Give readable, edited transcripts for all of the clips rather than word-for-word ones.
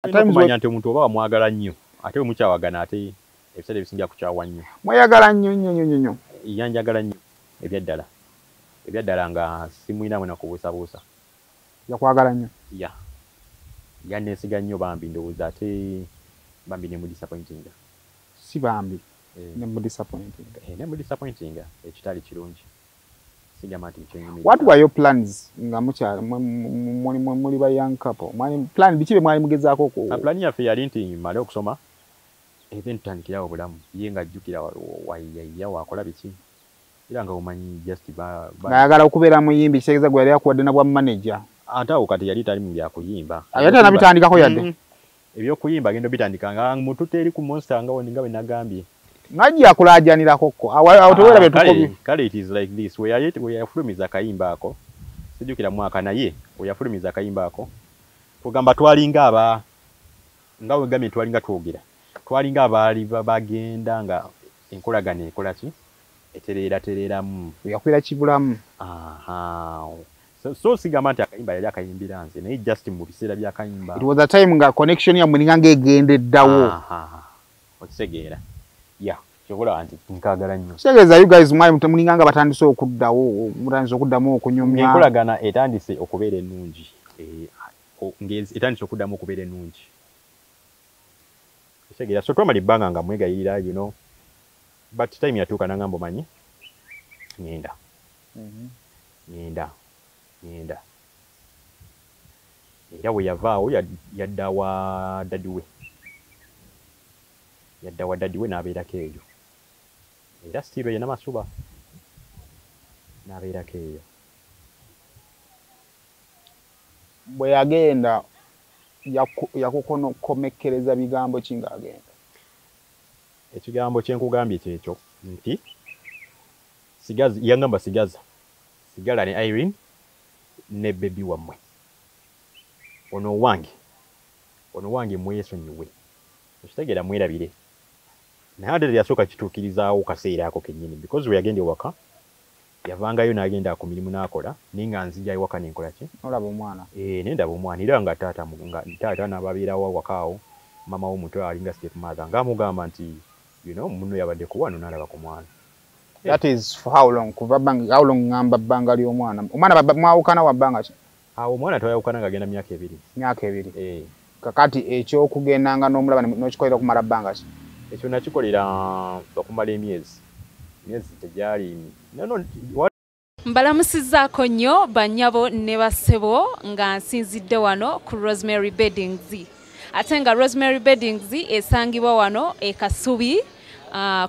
Okumanya nti omuntu oba wamwagala nnyo, ate bwe mukyawagana, ate ebiseera ebisinga kukyawa nnyo. Mweyagala nnyo nnyo nnyo nnyo. Yanjagala nnyo ebyaddala, ebyaddala, nga simwinamu nakubuusabuusa. Yakwagala nnyo. Ya, yanneesiga nnyo bambi. Ndowooza ate bambi nemudisappointinga. Si bambi, nemudisappointinga. Nemudisappointinga, ekitali kirungi. Sigamba nti kyenyumiriza. What were your plans nga mukyala muli ba young couple? Mwali plan biki bye mwali mugezaako ku? Plan yaffe yali nti mmale okusoma, then tutandikirawo obulamu. Ye nga ajjukira wayaya wakola biki, era nga omanyi just Ng'ayagala okubeera muyimbi, kitegeeza gwe yali akuwadde na bwa manager. Ate awo kati yali tali mu byakuyimba. Yali tanabitandikako yadde? Ebyokuyimba agenda obitandika nga mututte eri ku Monster, nga nga bwe nagambye. Ngajja akulaajanirako ko awo teweerabye. Kale, kale, it is like this: we yali we yafulumiza akayimba ako, sijjukira mwaka, naye we yafulumiza akayimba ako, kugamba twalinga aba nga wegambye, twalinga twogera, twalinga abaali bagenda nga enkolagana ekola ki, etereera tereeramu. Yakwira kibulamu. Aha. So sigamba nti akayimba yali akayimbira nze, naye just mu biseera by'akayimba. It was a time nga connection yammwe ninga ng'egendeddawo. Aha. Okitegeera? Ya, kyokulaba nti nkaagala nnyo. Kitegeeza you guys mwali mulinga nga batandise okuddawo, mutandise okuddamu okunyumya. Enkolagana etandise okubeera ennungi, etandise okuddamu okubeera ennungi, okitegeera? So twamala ebbanga nga mwegayirira, but time yatuuka nangamba, "Omanyi, ŋŋenda, ŋŋenda, ŋŋenda." Era bwe yavaawo yadda wa daddy we, yadda wa daddy we n'abeerako eyo, era still ye Namasuba n'abeerako eyo. Bwe yagenda yakukomekkereza bigambo ki ng'agenda? Ekigambo kyenkugambye kyekyo nti sigaza. Yangamba, "Sigaza, sigala ne Irene ne baby wammwe. Ono owange, ono wange mwesonyiwe, okitegeera? Mwerabire." Naye ate teyasooka kituukirizaawo kaseera ako kennyini, because we yagenda ewaka, yavangayo n'agenda ku mirimu n'akola, naye nga nzija ewaka nenkola ki? Olaba omwana. Eh, nendaba omwana, era nga taata nga taata n'ababeerawo awaka awo, maama w'omuto alinga step mother, ng'amugamba nti munno yabadde ku wano n'alaba ku mwana. That is for how long? Kuva bbanga how long? Ngamba bbanga ly'omwana, omwana mwawukana wa bbanga ki? Awo omwana twayawukana ng'agenda myaka 2. Myaka 2. Eh. Kakati ekyokugendanga n'omulaba n'okikolera okumala bbanga ki? Ekyo nakikolera okumala emyezi, myezi tegyali no, Mbalamusizzaako nnyo bannyabo ne bassebo, nga nsinzidde wano ku Rosemary Beddings, ate nga Rosemary Beddings esangibwa wano e Kasubi,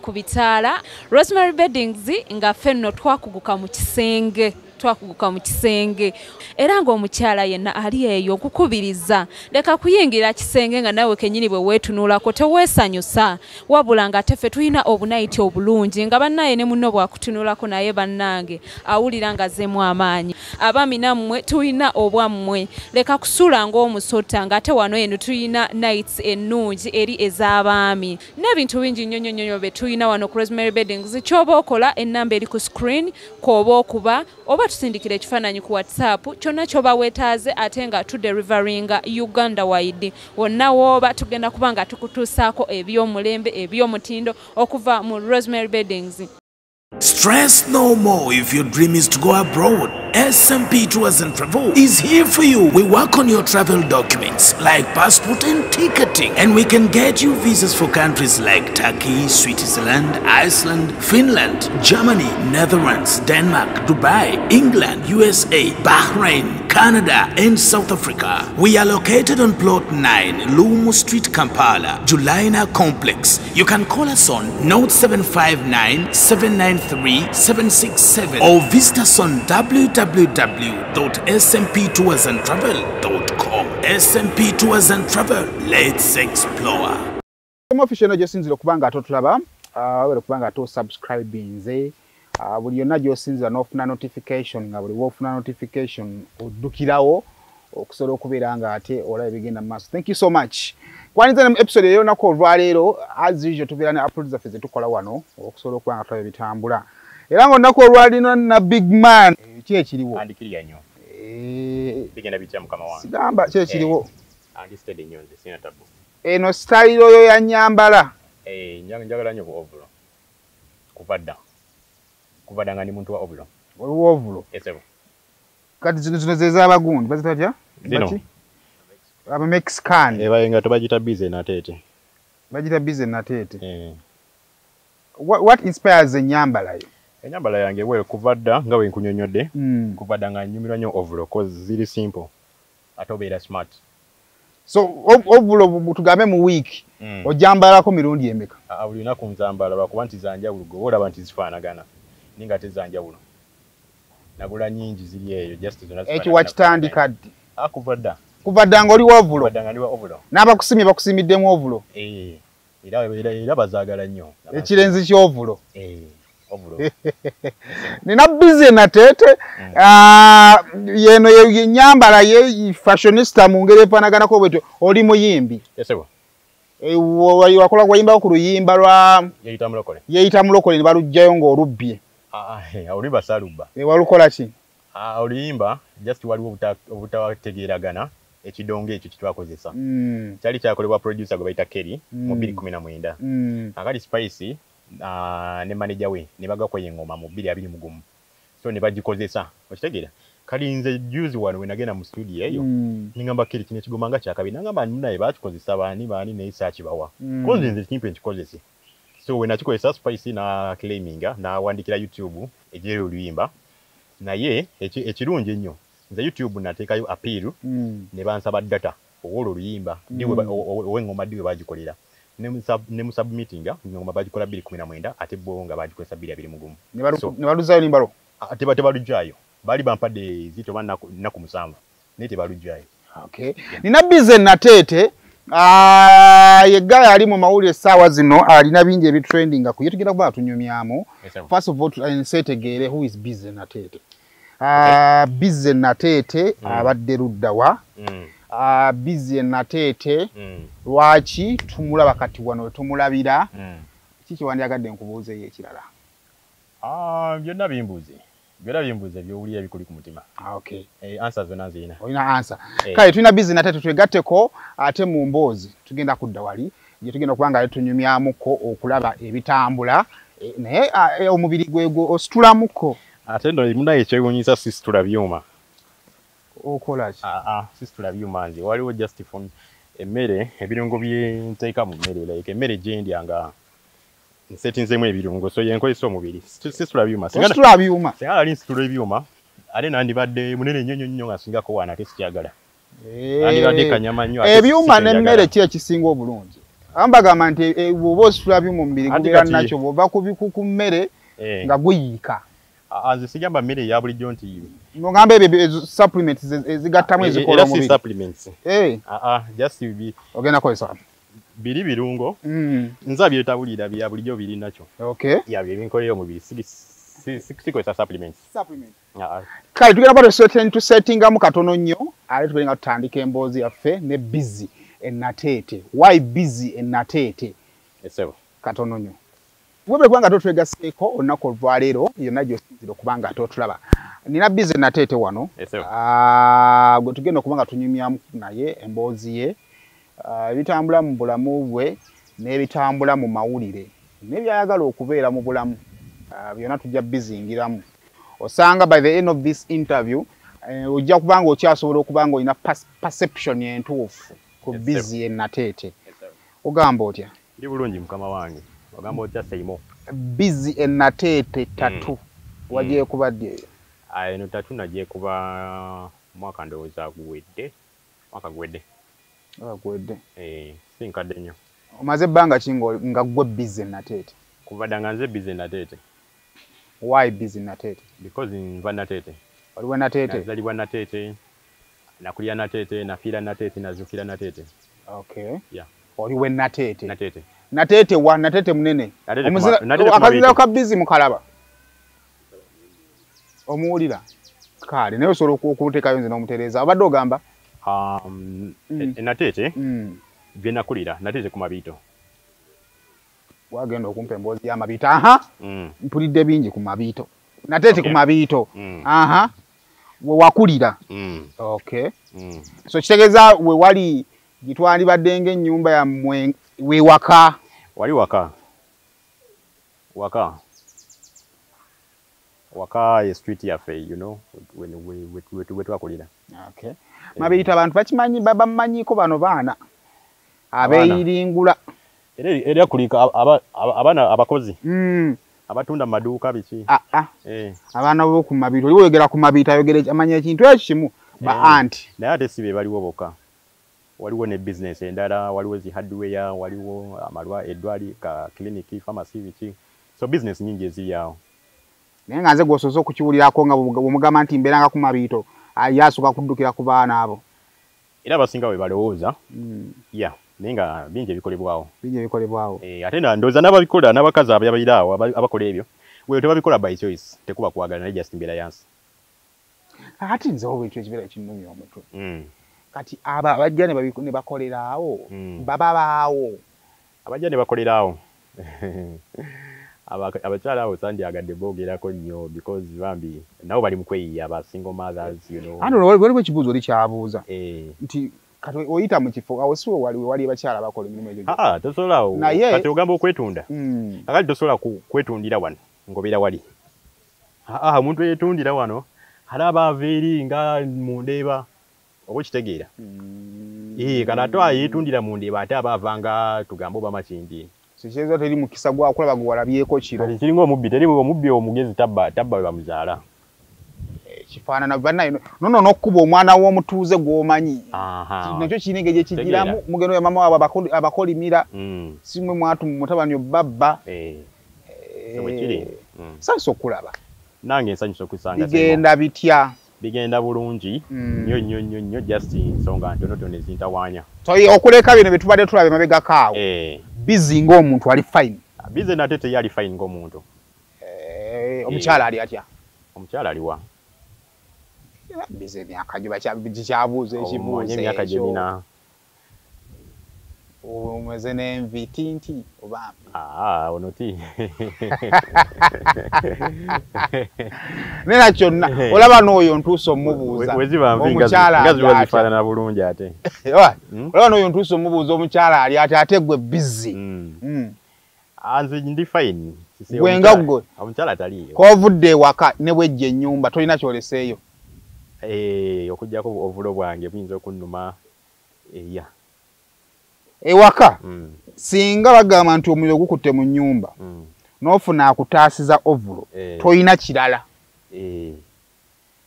ku bitaala. Rosemary Beddings, nga ffe nno twakuguka mu kisenge, twakuguka mu kisenge, era ng'omukyala yenna ali eyo nkukubiriza, leka kuyingira kisenge nga nawe kennyini bwe weetunulako teweesanyusa, wabula nga ate ffe tulina obunayiti obulungi nga bannaye ne munno bwakutunulako naye bannange awulira nga azzeemu amaanyi. Abaami nammwe tulina obwammwe, leka kusula ng'omusota, ng'ate wano eno tulina nights ennungi eri ez'abaami n'ebintu bingi nnyo nnyo nnyo bye tulina wano ku Rosemary Beddings. Ky'oba okola, ennamba eri ku screen kw'oba okuba oba tusindikira ekifaananyi ku WhatsApp, kyonna ky'oba weetaaze, ate nga tudeliveringa Uganda wide. Wonna wooba tugenda kuba nga tukutuusaako ebyomulembe, ebyomutindo okuva mu Rosemary Beddings. Stress no more if your dream is to go abroad. SMP Tours and Travel is here for you. We work on your travel documents like passport and ticketing, and we can get you visas for countries like Turkey, Switzerland, Iceland, Finland, Germany, Netherlands, Denmark, Dubai, England, USA, Bahrain, Canada, and South Africa. We are located on Plot 9, Lumu Street, Kampala, Julina Complex. You can call us on Note 759 793 767 or visit us on www.smptoursandtravel.com. SMP Tours and Travel. Let's explore. Official eno gyosinzira okuba nga ate otulaba, webale okuba nga ate osubscribinze. Buli yonna gy'osinzira n'ofuna notification, nga buli w'ofuna notification oddukirawo okusobola okubeera nga ate olaba ebigenda mu maaso. Thank you so much. Kwaniriza ne mu episode ey'olunaku olwaleero. As usual, tubeera ne upload zaffe zetukola wano okusobola okuba nga tulaba ebitambula, era nga olunaku olwalino na big man. Ki ekiriwo? Andikirya nnyo. Eh, Bigenda bitya, mukama wange? Sigamba ki ekiriwo. Ndi steady nnyo nze, sina tabu. Eno style yo ya nyambala? Eh, njagala nnyo ku overall. Kuva dda. Kuva dda nga ndi muntu wa overall. Waliwo overall? Esebo. Kati zino ze z'abagundi bazita batya? Zino. Aba Mexican. Ebaye nga tebagita Busy Nateete. Bagita Busy Nateete. Eh. What inspires ennyambala yo? Ennyambala yange well kuva dda nga bwe nkunyonnyodde. Kuva dda nga nnyumirwa nnyo overall 'cause ziri simple. Ate obeera smart. So overall tugambe mu week ojambalako mirundi emeka? Buli lunaku nzambala lwakuba nti za njawulo, gwe olaba nti zifaanagana naye nga ate za njawulo. Nagula nnyingi ziri eyo just zonna zifaanagana. Ekyo wakitandika ddi? Kuva dda. Kuva dda ng'oli wa overall? Kuva dda nga ndi wa overall. N'abakusimye bakusimiddemu overall? Eh. Era bazaagala nnyo. Ekirenzi ky'ovulo. Eh, overall. Nina Busy Nateete. Yeno yenyambala ye fashionista mu ngeri efaanaganako bwetyo. Oli muyimbi? Esebo. Wakola wayimbako ku luyimba lwa Yeyita Mulokole. Yeyita Mulokole ne baluggyayo ng'olubbye. Oluyimba saalubba. Walukola ki? Oluyimba just waliwo obutategeeragana ekidongo ekyo kyetwakozesa. Kyali kyakolebwa producer gwe bayita Kelly mu 2019. Akali Spice ne manager we ne bagako engoma mu 2021. So ne bagikozesa. Okitegeera? Kali nze juzi wano we nagenda mu studio eyo ningamba Kelly kino ekigoma nga kyakabi, nangamba naye bakikozesa baani baani naye saakibawa. Ko nze kimpe nkikozese. So we nakikozesa Spice na claiminga nawandikira YouTube ejero oluyimba. Naye ekirungi ennyo nze YouTube nateekayo appeal ne bansaba data owolwo oluyimba ow'engoma ddi we bagikolera. Ne musubmittinga engoma bagikola 2019 ate bo nga bagikozesa 2021. Ne baluzaayo oluyimba lwo? Tebalugyayo. Baali bampadde zito oba nnaku 7 naye tebalugyayo. Okay. Nina Busy Nateete. Ye guy ali mu mawulire essaawa zino alina bingi ebitrendinga ku ye, tugenda kuba tunyumyamu. First of all nseetegeere who is Busy Nateete. Busy Nateete abadde ludda wa? Busy Nateete lwaki tumulaba kati wano tumulabira? Kiki kyewandyagadde nkubuuzeeyo ekirala? Byonna bimbuuze. Byonna bimbuuze by'owulira bikuli ku mutima. Okay. Answer zonna nzirina. Olina answer. Kale tulina Busy Nateete twegatteko ate mu mboozi tugenda kudda wali gye tugenda okuba nga tunyumyamuko okulaba ebitambula naye omubiri gwegwo ositulamuko. Ate nno munaye ekyewuunyisa sisitula byuma. Okola ki? Sisitula byuma nze. Waliwo just phone emmere ebirungo bye nteeka mu mmere like emmere gye ndya nga nsetinzeemu ebirungo so yenkozesa omubiri. Sisitula byuma. Sisitula byuma. Singa nali nsitula ebyuma ate nandibadde munene nnyo nnyo nnyo nga singako wano ate sikyagala. Nandibadde kanyama nnyo ate Ebyuma n'emmere ki ekisinga obulungi? Abamu bagamba nti bw'oba ositula byuma omubiri gubeera nakyo bw'ova ku mmere nga guyiika. Nze sigamba mmere eya bulijjo nti ngamba ebyo supplements ezigattamu ezikola omubiri. Era si supplements. Just ogenda kozesa biri birungo. Nze abyetabulira bya bulijjo biri nakyo. Okay. Ya bye binkolera omubiri sikozesa supplements. Supplements. Kale tugenda kuba tusettingamu katono nnyo ate tubeere nga tutandika emboozi yaffe ne Busy Nateete. Why Busy Nateete? Esebo. Katono nnyo. Webale kubanga totwegasseeko olunaku olwaleero yonna gy'osinziira okuba nga totulaba. Nina Busy Nateete wano. Gwe tugenda okuba nga tunyumyamu naye emboozi ye ebitambula mu bulamu bwe n'ebitambula mu mawulire n'ebyayagala okubeera mu bulamu byonna tujja bizingiramu. Osanga by the end of this interview ojja kuba nga okyasobola okuba nga olina perception entuufu ku Busy Nateete. Ogamba otya? Ndi bulungi mukama wange. Ogamba otya Seimo? Busy Nateete tattoo wagyekuba ddi eyo? Eno tattoo nagyekuba mwaka ndowooza guwedde. Mwaka guwedde. Guwedde. Si nkadde nnyo. Omaze ebbanga ki nga ggwe Busy Nateete? Kuva dda nga nze Busy Nateete. Why Busy Nateete? Because nva Nateete. Waliwo Nateete? Nazaalibwa Nateete, nakulira Nateete, nafiira Nateete, nazuukira Nateete. Okay. Yeah. Oliwe Nateete. Nateete. Nateete wa Nateete munene. Akazira ka Busy mukalaba. Omuwulira. Kale naye osobola okuteekayo nze n'omutereeza. Obadde ogamba? Nateete bye nakulira Nateete ku Mabiito. Wagenda okumpa emboozi y'amabiito. Aha. Mpulidde bingi ku Mabiito. Nateete ku Mabiito. Aha. We wakulira. Okay. So kitegeeza we wali Gitwalibadde ng'ennyumba yammwe wewaka. Wali waka. Waka. Waka ye street yaffe, you know, when we twakulira. Okay. Mabiyita abantu bakimanyi babamanyiiko bano baana abeeyiringula. Era kulika abaana abakozi. Abatunda mu maduuka biki. Abaana b'oku Mabiyita, oli woyogera ku Mabiyita ayogera amanya ekintu ekyo kimu ba anti. Naye ate si be baliwo bokka. Waliwo ne business endala, waliwo zi hardware, waliwo amalwa eddwali ka clinic, pharmacy biki. So business nyingi eziri awo. Naye nga nze gw'osoose okukiwulirako nga bw'omugamba nti mbeeranga ku Mabiyito, yasooka kuddukira ku baana abo. Era abasinga bwe balowooza. Yeah, naye nga bingi ebikolebwawo. Bingi ebikolebwawo. Ate ndowooza n'ababikola n'abakazi ababeera awo abakola ebyo, we tebabikola by choice, tekuba kwagala naye just mbeera yansi. Ate nze oba ekyo ekibeera kinnumya omutwe. Kati abo abajja ne bakolera awo, baba baawo. Abajja ne bakolera awo. Abakyala abo sandyagadde boogerako nnyo because bambi nabo bali mu kweyiya ba single mothers, you know. Ano waliwo ekibuuzo oli kyabuuza. Nti kati oyita mu kifo awo si we wali bakyala bakola emirimu egyo. Tosobola kati ogamba okwetunda. Kakati tosobola kwetundira wano ng'obeera wali. Omuntu eyetundira wano alaba ava eri nga mu Ndeeba oba okitegeera. Kano ate ayetundira mu Ndeeba ate aba ava nga tugambe oba Makindye. Kitegeeza teri mukisa gwa kulaba gwe walabyeko kiro. Kati kiringa omubbi, teri omubbi omugezi tabba we bamuzaala. Kifaanana bannaye nono n'okkuba omwana w'omutuuze gw'omanyi. Nakyo kirina engeri ekigiramu mugendo ya maama waabwe abakolimira. Si mmwe mwatuma mutabani obbabba. Bwe kiri. Nsanyuse okulaba. Nange nsanyuse okusanga. Bigenda bitya? Bigenda bulungi nnyo nnyo nnyo nnyo, just nsonga ntonotono ezintawaanya. Okuleka bino bye tubadde tulaba emabegako awo. Busy ng'omuntu ali fine. Busy nate teyali fine ng'omuntu. Omukyala ali atya? Omukyala aliwa? Busy emyaka gyo bakyabuuza ekibuuzo emyaka gye nina. Omeze n'envi tinti oba mbi? Ono ti. Naye kyonna olaba n'oyo ntuuse omubuuza. Omukyala nga ziba zifaanana bulungi ate. Olaba n'oyo ntuuse omubuuza omukyala ali ate ate gwe busy. Nze ndi fine. Gwe nga ggwe. Omukyala taliiyo. K'ovudde ewaka ne bwejja ennyumba tolina ky'oleseeyo. Okuggyako obulo bwange buyinza okunnuma. Ewaka singa bagamba nti omuliro gukutte mu nnyumba n'ofuna akutaasiza ovulo toyina kirala.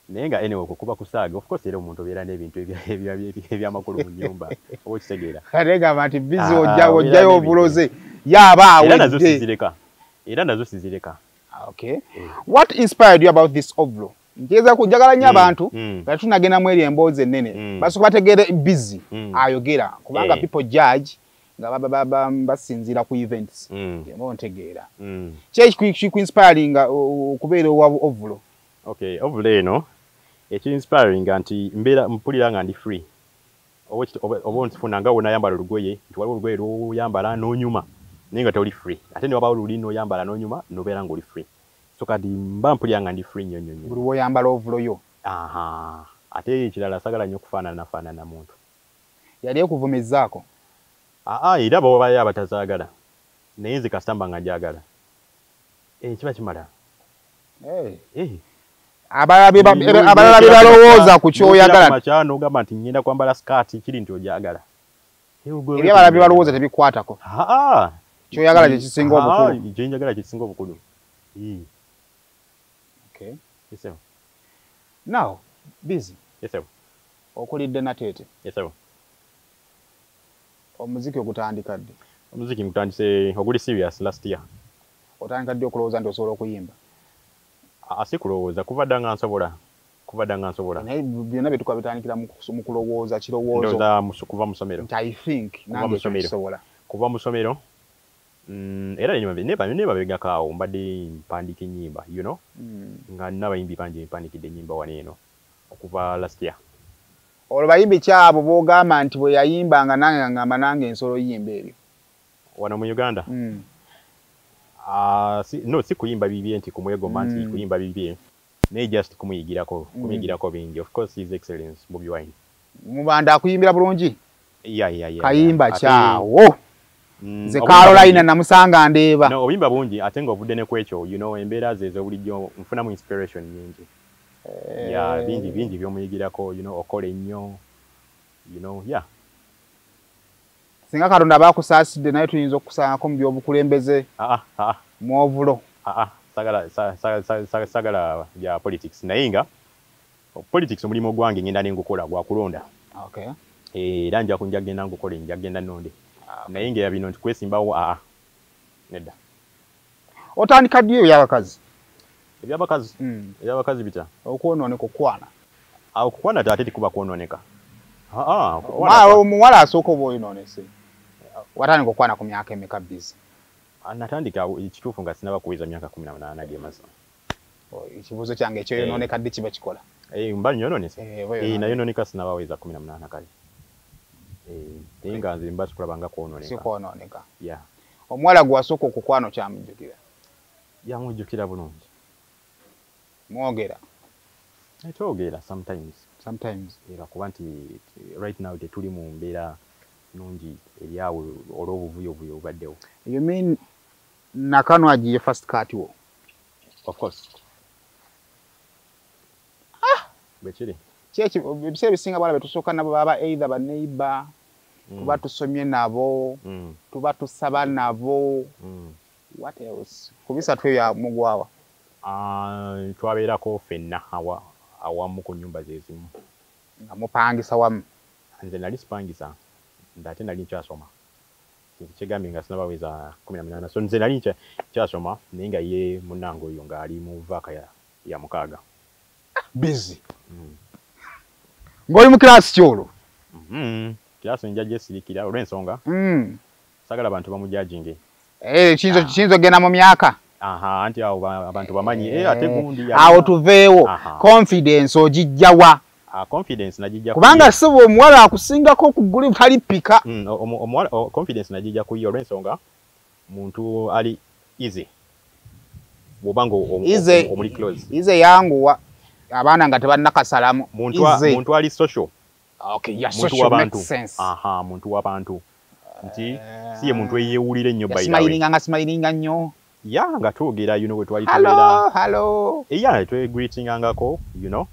Naye nga anyway okwo kuba kusaaga, of course era omuntu obeera n'ebintu ebyamakulu mu nnyumba oba okitegeera. Ate gamba nti busy ojjayo obuloze yaaba awedde. Era nazo sizireka. Okay. What inspired you about this ovulo? Ngezaako njagala nnyo abantu nga tunagenda mu eri emboozi ennene basooka bategeere busy ayogera kubanga people judge nga basinziira ku events. Oba ntegeera. Ki ekikuinspiringa okubeera owa ovulo? Okay, ovulo eno ekinspiringa nti mbeera mpulira nga ndi free. Oba nfuna nga wonayambala olugoye nti waliwo olugoye lw'oyambala n'onyuma naye nga toli free, ate ne wabaawo luli n'oyambala n'onyuma n'obeera ng'oli free. So kati mba mpulira nga ndi free nnyo nnyo nnyo. Buli lw'oyambala ovulo yo. Ate ekirala saagala nnyo okufaanana muntu. Yali ekuvumizzaako? Era babayo abatazaagala naye nze kasita mba nga njagala. Kiba kimala. Abalala bye balowooza ku ky'oyagala. N'ogamba nti ngenda kwambala sikaati kiri nti ogyagala. Ebyabalala bye balowooza tebikwatako. Ky'oyagala kye kisinga obukulu. Kye njagala kye kisinga obukulu. Okay. Yes, sir. Now, busy. Yes, sir. Okulidde Nateete. Yes, sir. Omuziki ogutandika ddi? Omuziki ngutandise oguli serious last year. Otandika ddi okulowooza nti osobola okuyimba? Si kulowooza, kuva dda nga nsobola. Kuva dda nga nsobola. Naye byonna bye tukola bitandikira mu kulowooza kirowoozo. Ndowooza kuva mu ssomero. Nti I think nange ekyo nkisobola. Kuva mu ssomero. Era nebabegako awo mbadde mpandiika ennyimba, you know? Nga nina abayimbi bangi mpandiikidde ennyimba wano eno okuva last year. Olwo bayimbi ki abo b'ogamba nti bwe yayimbanga nange ngamba nange nsobola oyimba ebyo? Wano mu Uganda? No, si kuyimba bibye nti kumwegomba nti kuyimba bibye naye just kumuyigirako, kumuyigirako bingi. Of course His Excellence Bobi Wine. Mubanda akuyimbira bulungi? Yeah. Kayimba kyawo. Nze Caroline namusanga ndeeba. No, obuyimba bungi ate nga ovudde ne ku ekyo, you know, embeera ze ez'obulijjo nfunamu inspiration nyingi. Yeah, bingi bingi by'omuyigirako, you know, okola ennyo, you know, yeah. Singa Katonda bakusaasidde naye tuyinza okukusangako mu by'obukulembeze. Mwovulo. Sagala bya politics, naye nga politics omulimu gwange ngenda ne ngukola gwa kulonda. Okay. Era nja genda ngukole, nja genda nnonde. Naye nga bino nti kwesimbawo nedda. Otandika ddi ebyabakazi? Ebyabakazi? Ebyabakazi bitya? Okwonooneka, okukwana. Okukwana ate tekuba kwonooneka. Omuwala asooka oba oyonoonese. Watandika okukwana ku myaka emeka Busy? Natandika ekituufu nga sinaba kuweza myaka 18 ge mazima. Ekibuuzo kyange ekyoyonooneka ddi kiba kikola? Mba nyonoonese. Nayonooneka sinabaweza 18 kale. Naye nga nze mba sikulaba nga kwonooneka. Si kwonooneka. Yeah. Omuwala gwe wasooka okukwana okyamujjukira? Yamujjukira bulungi. Mwogera? Twogera sometimes. Sometimes. Era kuba nti right now tetuli mu mbeera nnungi eri awo olw'obuvuyovuyo obubaddewo. You mean Nakanwagi ye first cut wo? Of course. Bwe kiri. Kyeki ebiseera ebisinga bawala be tusooka nabo baba either ba neighbor, tuba tusomye nabo, tuba tusaba nabo. What else? Ku bisatu ebyo mugwawa. Twabeerako ffenna awamu ku nnyumba ze zimu. Nga mupangisa wamu? Nze nali sipangisa, ate nali nkyasoma. Kyegambye nga sinabaweza 18, so nze nali nkyasoma naye nga ye munnange oyo ng'ali mu vaaka ya 6. Busy. Ng'oli mu kiraasi ki olwo? Kiraasi nja gyesirikira olw'ensonga. Saagala abantu bamujajinge. Kiyinza okugenda mu myaka? Anti awo abantu bamanyi, ate gundi. Awo tuveewo. Confidence ogijja wa? Confidence nagijja kubanga si bwe omuwala akusingako ku ggulu talipika. Omuwala confidence nagijja ku ye olw'ensonga muntu ali easy. Bw'oba nga omuli close. Easy yanguwa abaana nga tebannakasalamu. Muntu ali social. Okay, yeah, social makes sense. Muntu w'abantu. Nti si ye muntu eyeewulira ennyo by the way. Smilinga nga smilinga nnyo. Yeah, nga twogera, you know, bwe twali tubeera. Hello, hello. Yeah, twegreetingangako, you know,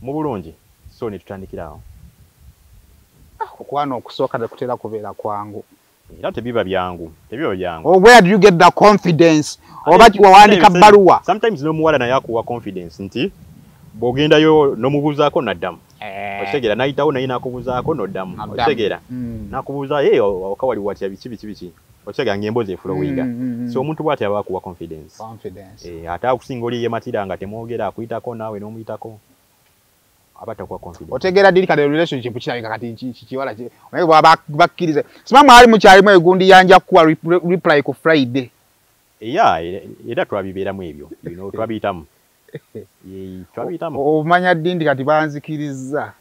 mu bulungi. So ne tutandikira awo. Okukwana okusooka tekutera kubeera kwangu. Era tebiba byangu, tebiba byangu. Oh, where do you get the confidence? Oba wawandiika bbaluwa? Sometimes n'omuwala naye akuwa confidence nti bw'ogendayo n'omubuuzaako n'addamu. Okitegeera, n'ayitawo naye n'akubuuzaako n'oddamu. Okitegeera, n'akubuuza, hey, awaka wali watya, biki biki biki. Okitegeera ng'emboozi eflowinga. So omuntu bw'atyo aba akuwa confidence. Confidence. Ate akusinga oli yeematira nga temwogera, akuyitako naawe n'omuyitako. Aba takuwa confidence. Otegeera diri kati relationship kirabika kati kiwala naye bw'aba bakkiriza. Sima mwali mukyalimu egundi yanja kuwa reply ku Friday. Yeah, era twabibeeramu ebyo. You know, twabiyitamu. Twabiyitamu. Omanya ddi nti kati banzikirizza?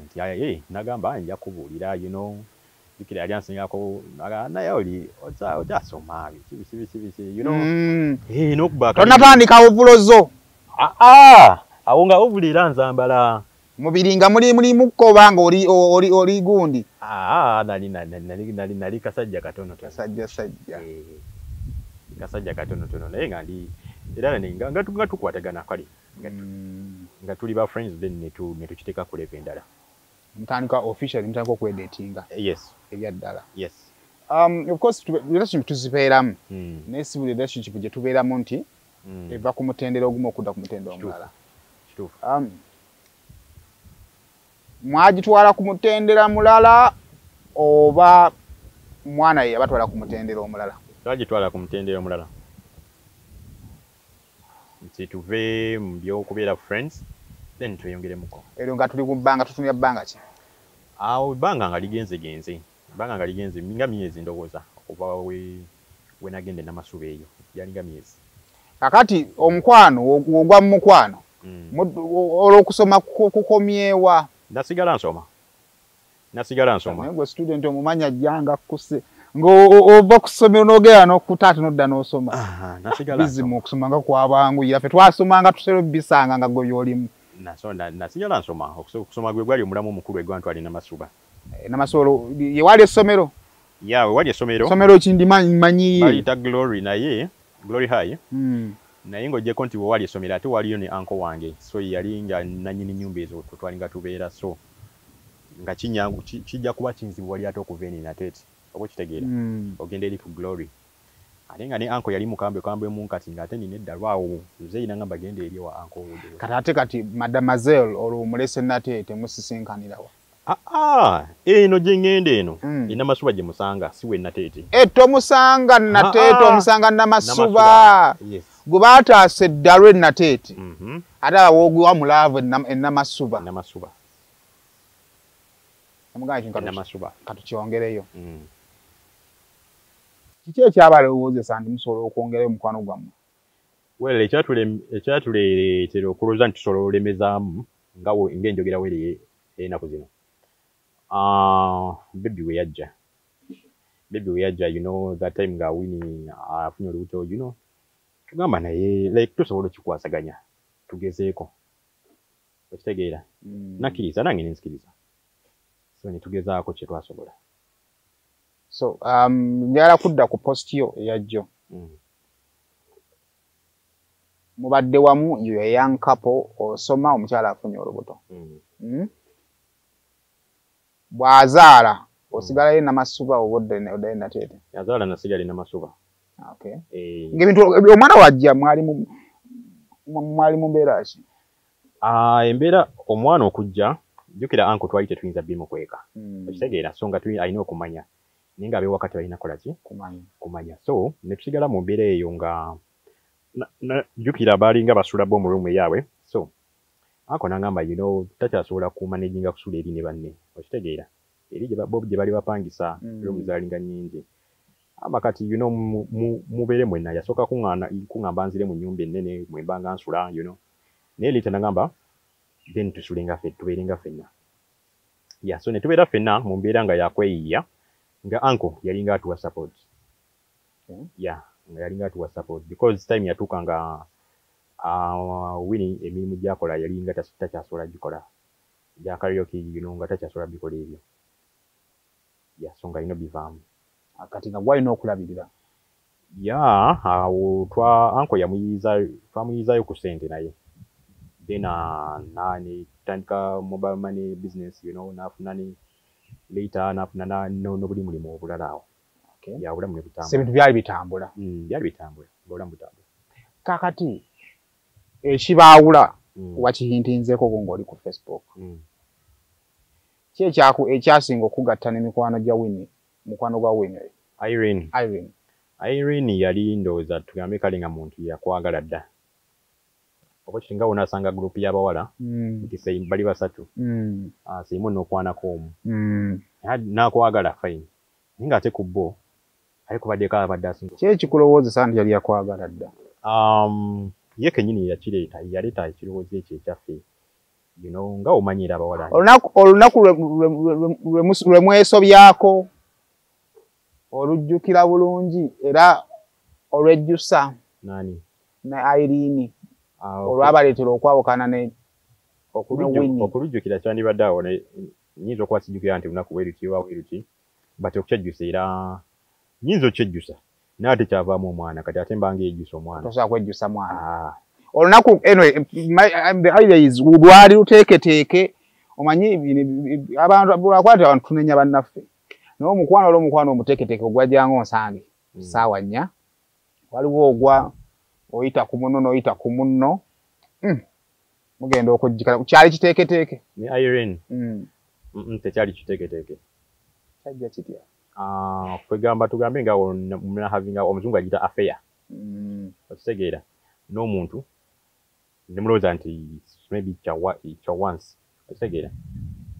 Nti nagamba nja kubuulira, you know. Jjukira yali ansingako, naye oli okyasoma biki biki biki, you know. N'okuba Tonnatandika ovulozo. Awo nga ovula era nzambala. Mubiri nga muli mulimu oba nga oli gundi? Nali kasajja katonotono. Kasajja sajja. Kasajja katonotono naye nga ndi era nga tukwatagana kale. Nga tuli ba friends then ne tukiteeka ku level endala. Mutandika officially, mutandika okwedatinga. Yes. Ebya ddala. Yes. Of course relationship tuzibeeramu. Naye si buli relationship gye tubeeramu nti eva ku mutendera ogumu okudda ku mutendera omulala. Kituufu. Mwagitwala ku mutendera mulala oba mwana ye yabatwala ku mutendera omulala? Twagitwala ku mutendera omulala. Nti tuve mu by'okubeera friends then tweyongeremuko. Eryo nga tuli ku bbanga, tutunira bbanga ki? Awo ebbanga nga ligenzegenze. Ebbanga nga ligenze nga myezi ndowooza okuva we nagenda e Namasuba eyo. Yalinga myezi. Kakati omukwano ogwa mu mukwano olw'okusoma kukomyewa? Nasigala nsoma. Nasigala nsoma. Naye gwe student omumanya ajjanga akkuse ng'ova ku ssomero n'ogenda n'okkuta ate n'odda n'osoma. Nasigala Bizimu okusoma nga kwabanguyira. Ffe twasomanga tusera obbisanga nga gwe by'olimu. Nasigala nsoma. Okusoma gwe gwali omulamu omukulu egwantwala e Namasuba. Namasuba ye wali essomero. Ya, we wali essomero. Essomero ki ndimanyi. Baliyita Glory, naye Glory High. Naye ng'oggyeko nti we wali essomero, ate waliyo ne uncle wange, so yali nga nannyini nnyumba ezo twalinga tubeera, so nga kinyangu kijja kuba kinzibu wali ate okuva eno Nateete, oba okitegeera, ogenda eri ku Glory. Ate nga ne uncle yali mukambwe kambwe mu kati ng'ate nina eddalu awo nze nangamba genda eri wa uncle wo. Kati ate kati Mademoiselle olwo omulese Nateete, musisinkanirawa? Aa, eno gye ŋŋenda eno, Namasuba gye musanga, si we Nateete. Tomusanga Nateete, omusanga Namasuba. Yes. Gwe baataasa eddalu e Nateete, ate awoogwa mu love e Namasuba. Namasuba. Namasuba. Katukyongereyo. Kiki ekyabalowoozesa nti musobola okwongerayo omukwano gwammwe? Well, ekyatuleetera okulowooza nti tusobola olemezaamu nga ng'enjogera were ennaku zino. Baby we yajja. Baby we yajja, you know, that time nga Winnie afunye olubuto, you know. Tugamba naye, like, tusobola okikwasaganya, tugezeeko. Okitegeera? Nakkiriza, nange ne nzikiriza. So ne tugezaako kye twasobola. So, njagala kudda ku post yo eyajjo. Mubadde wamu, you a young couple, osoma, omukyala afunye olubuto. Bw'azaala, osigalayo Namasuba oba oddayo Nateete? Yazaala nasigala Namasuba. Okay. Ng'ebintu omwana wajja mwali mu mbeera ki? Embeera omwana okujja, jjukira uncle twali tetuyinza bimukweka. Okitegeera, so nga alina okumanya. Naye ng'ab'ewaka tebalina kukola ki? Kumanya. So ne tusigala mu mbeera eyo nga jjukira baalinga basula bo mu room eyaabwe. So uncle n'angamba, you know, takyasobola kumanaginga kusula eri ne banne. Okitegeera? Eri bo gye bali bapangisa, room zaalinga nnyingi. Amba kati, you know, mubeere mwenna. Yasooka kuŋŋamba nzire mu nnyumba ennene mwe mba nga nsula, you know. Naye later n'angamba then tusulenga ffe, tubeerenga ffenna. Yeah, so ne tubeera ffenna mu mbeera nga yakweyiiya, nga uncle yalinga atuwa support. Yeah, nga yalinga atuwa support because time yatuuka nga Winnie emirimu gy'akola yalinga takyasobola gikola. Gya karaoke, you know, nga takyasobola bikola ebyo. Yeah, so nga alina obivaamu. Kati nga gw'alina okulabirira. Yeah, awo uncle twamuyizaayo ku ssente naye. Then ne tutandika mobile money business, you know, n'afuna ne later n'afuna n'obuli mulimu obulala awo. Yeah, obulamu ne butambula. So ebintu byali bitambula. Byali bitambula, obulamu butambula. Kaakati ekibaawula wakihintinzeeko ng'oli ku Facebook. Ki ekyasinga okugatta n'emikwano gya Winnie, mukwano gwa Winnie? Irene. Irene. Irene yali ndowooza tugambe kale nga muntu yakwagala dda. Oba kiti nga w'onaasanga group y'abawala, nti bali basatu. Seimu n'okwanako omu. N'akwagala fine. Naye ng'ate ku bo, ate kubaddeko abadde asinga. Ki ekikulowoozesa nti yali yakwagala dda? Ye kennyini yakireeta, yaleeta ekirowoozo ekyo ekyaffe. You know, nga omanyiira abawala. Olunaku lwe mwesobyako olujjukira bulungi era olwejjusa. Nani? Ne Irene. Olwabaleetera okwawukana ne Winnie. Okulujjukira kyandibadde awo, nnyinza okuba sijjukira nti lunaku bwe luti oba bwe luti, but okukyejjusa era nnyinza okyejjusa. Naye ate kyavaamu omwana, kati ate mba ng'ejjusa omwana. Tosobola kwejjusa mwana. Olunaku, anyway, the idea is lwali luteeketeeke, omanyi abantu lwakwata abantu tunenya bannaffe. Naye omukwano olw'omukwano omuteeketeeke ogwajjanga onsange ssaawa 4, waliwo ogwa oyita ku munno n'oyita ku munno, mugenda okujjikala. Kyali kiteeketeeke? Ne Irene? Tekyali kiteeketeeke. Kyajja kitya? Kwegamba tugambe nga munahavinga omuzungu agiyita affair. Okitegeera? N'omuntu ne mulowooza nti maybe kya once. Okitegeera?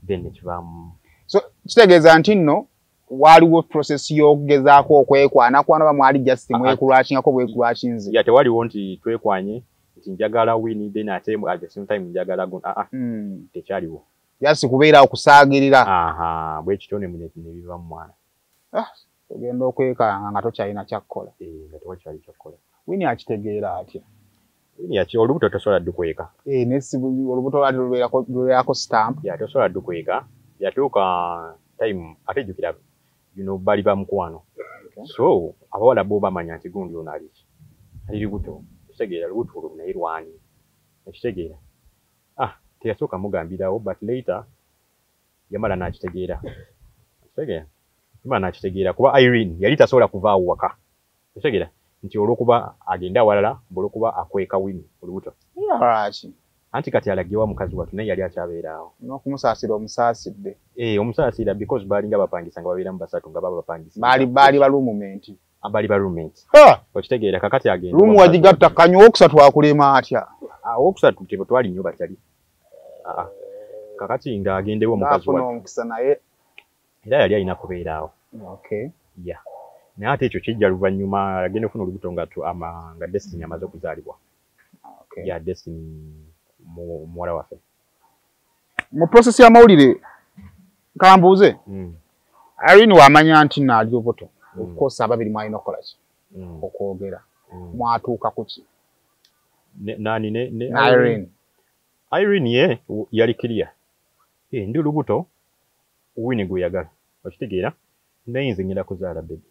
Then ne kivaamu. So kitegeeza nti nno waliwo process y'okugezaako okwekwanakwana oba mwali just mwekulwakingako bwekulwakinze? Yeah, tewaliwo nti twekwanye nti njagala Winnie then ate at the same time njagala tekyaliwo. Just kubeera okusaagirira. Aha, bwe kityo ne biva mu mwana. Ogenda okwekanga nga tokyalina kyakkola. Nga tewakyali kyakkola. Winnie akitegeera atya? Winnie olubuto tosobola ddukweka. Naye si olubuto lwali lubeerako stamp. Yeah, tosobola ddukweka. Yatuuka Time ate jjukira, you know, bali ba mukwano. So abawala bo bamanya nti gundi ono ali ali lubuto, okitegeera, lubuto olwo naye lwani, okitegeera. Ah, teyasooka mugambirawo, but later yamala n'akitegeera, okitegeera, yamala n'akitegeera kuba Irene yali tasobola kuvaawo waka, okitegeera, nti olw'okuba agenda awalala, olw'okuba akweka Winnie olubuto. Lwaki? Anti kati alagewa mukazi wattu, naye yali akyabeera awo. N'okumusaasira omusaasidde. Eh, omusaasira because baalinga bapangisa nga babeeramu basatu nga baba bapangisa. Baali ba roommate. Baali ba roommate. Okitegeera, kakati agenda. Room wagigatta kanywa, owokusatu akulema atya? Owokusatu tebo twali nnyo batali. Kakati ng'agendewo omukazi wattu. Omukisa naye. Era yali alina kubeera awo. Okay. Yeah. Naye ate ekyo kijja luvannyuma agenda okufuna olubuto nga nga Destiny amaze okuzaalibwa. Okay. Yeah, Destiny muwala waffe. Mu process y'amawulire kambuuze. Irene wamanya nti naali lubuto. Of course ababiri mwalina okukola ki? Okwogera. Mwatuuka ku ki? Nani ne Irene. Irene ye yali clear. Ndi lubuto Winnie gwe yagala. Okitegeera? Naye nze ngenda kuzaala baby.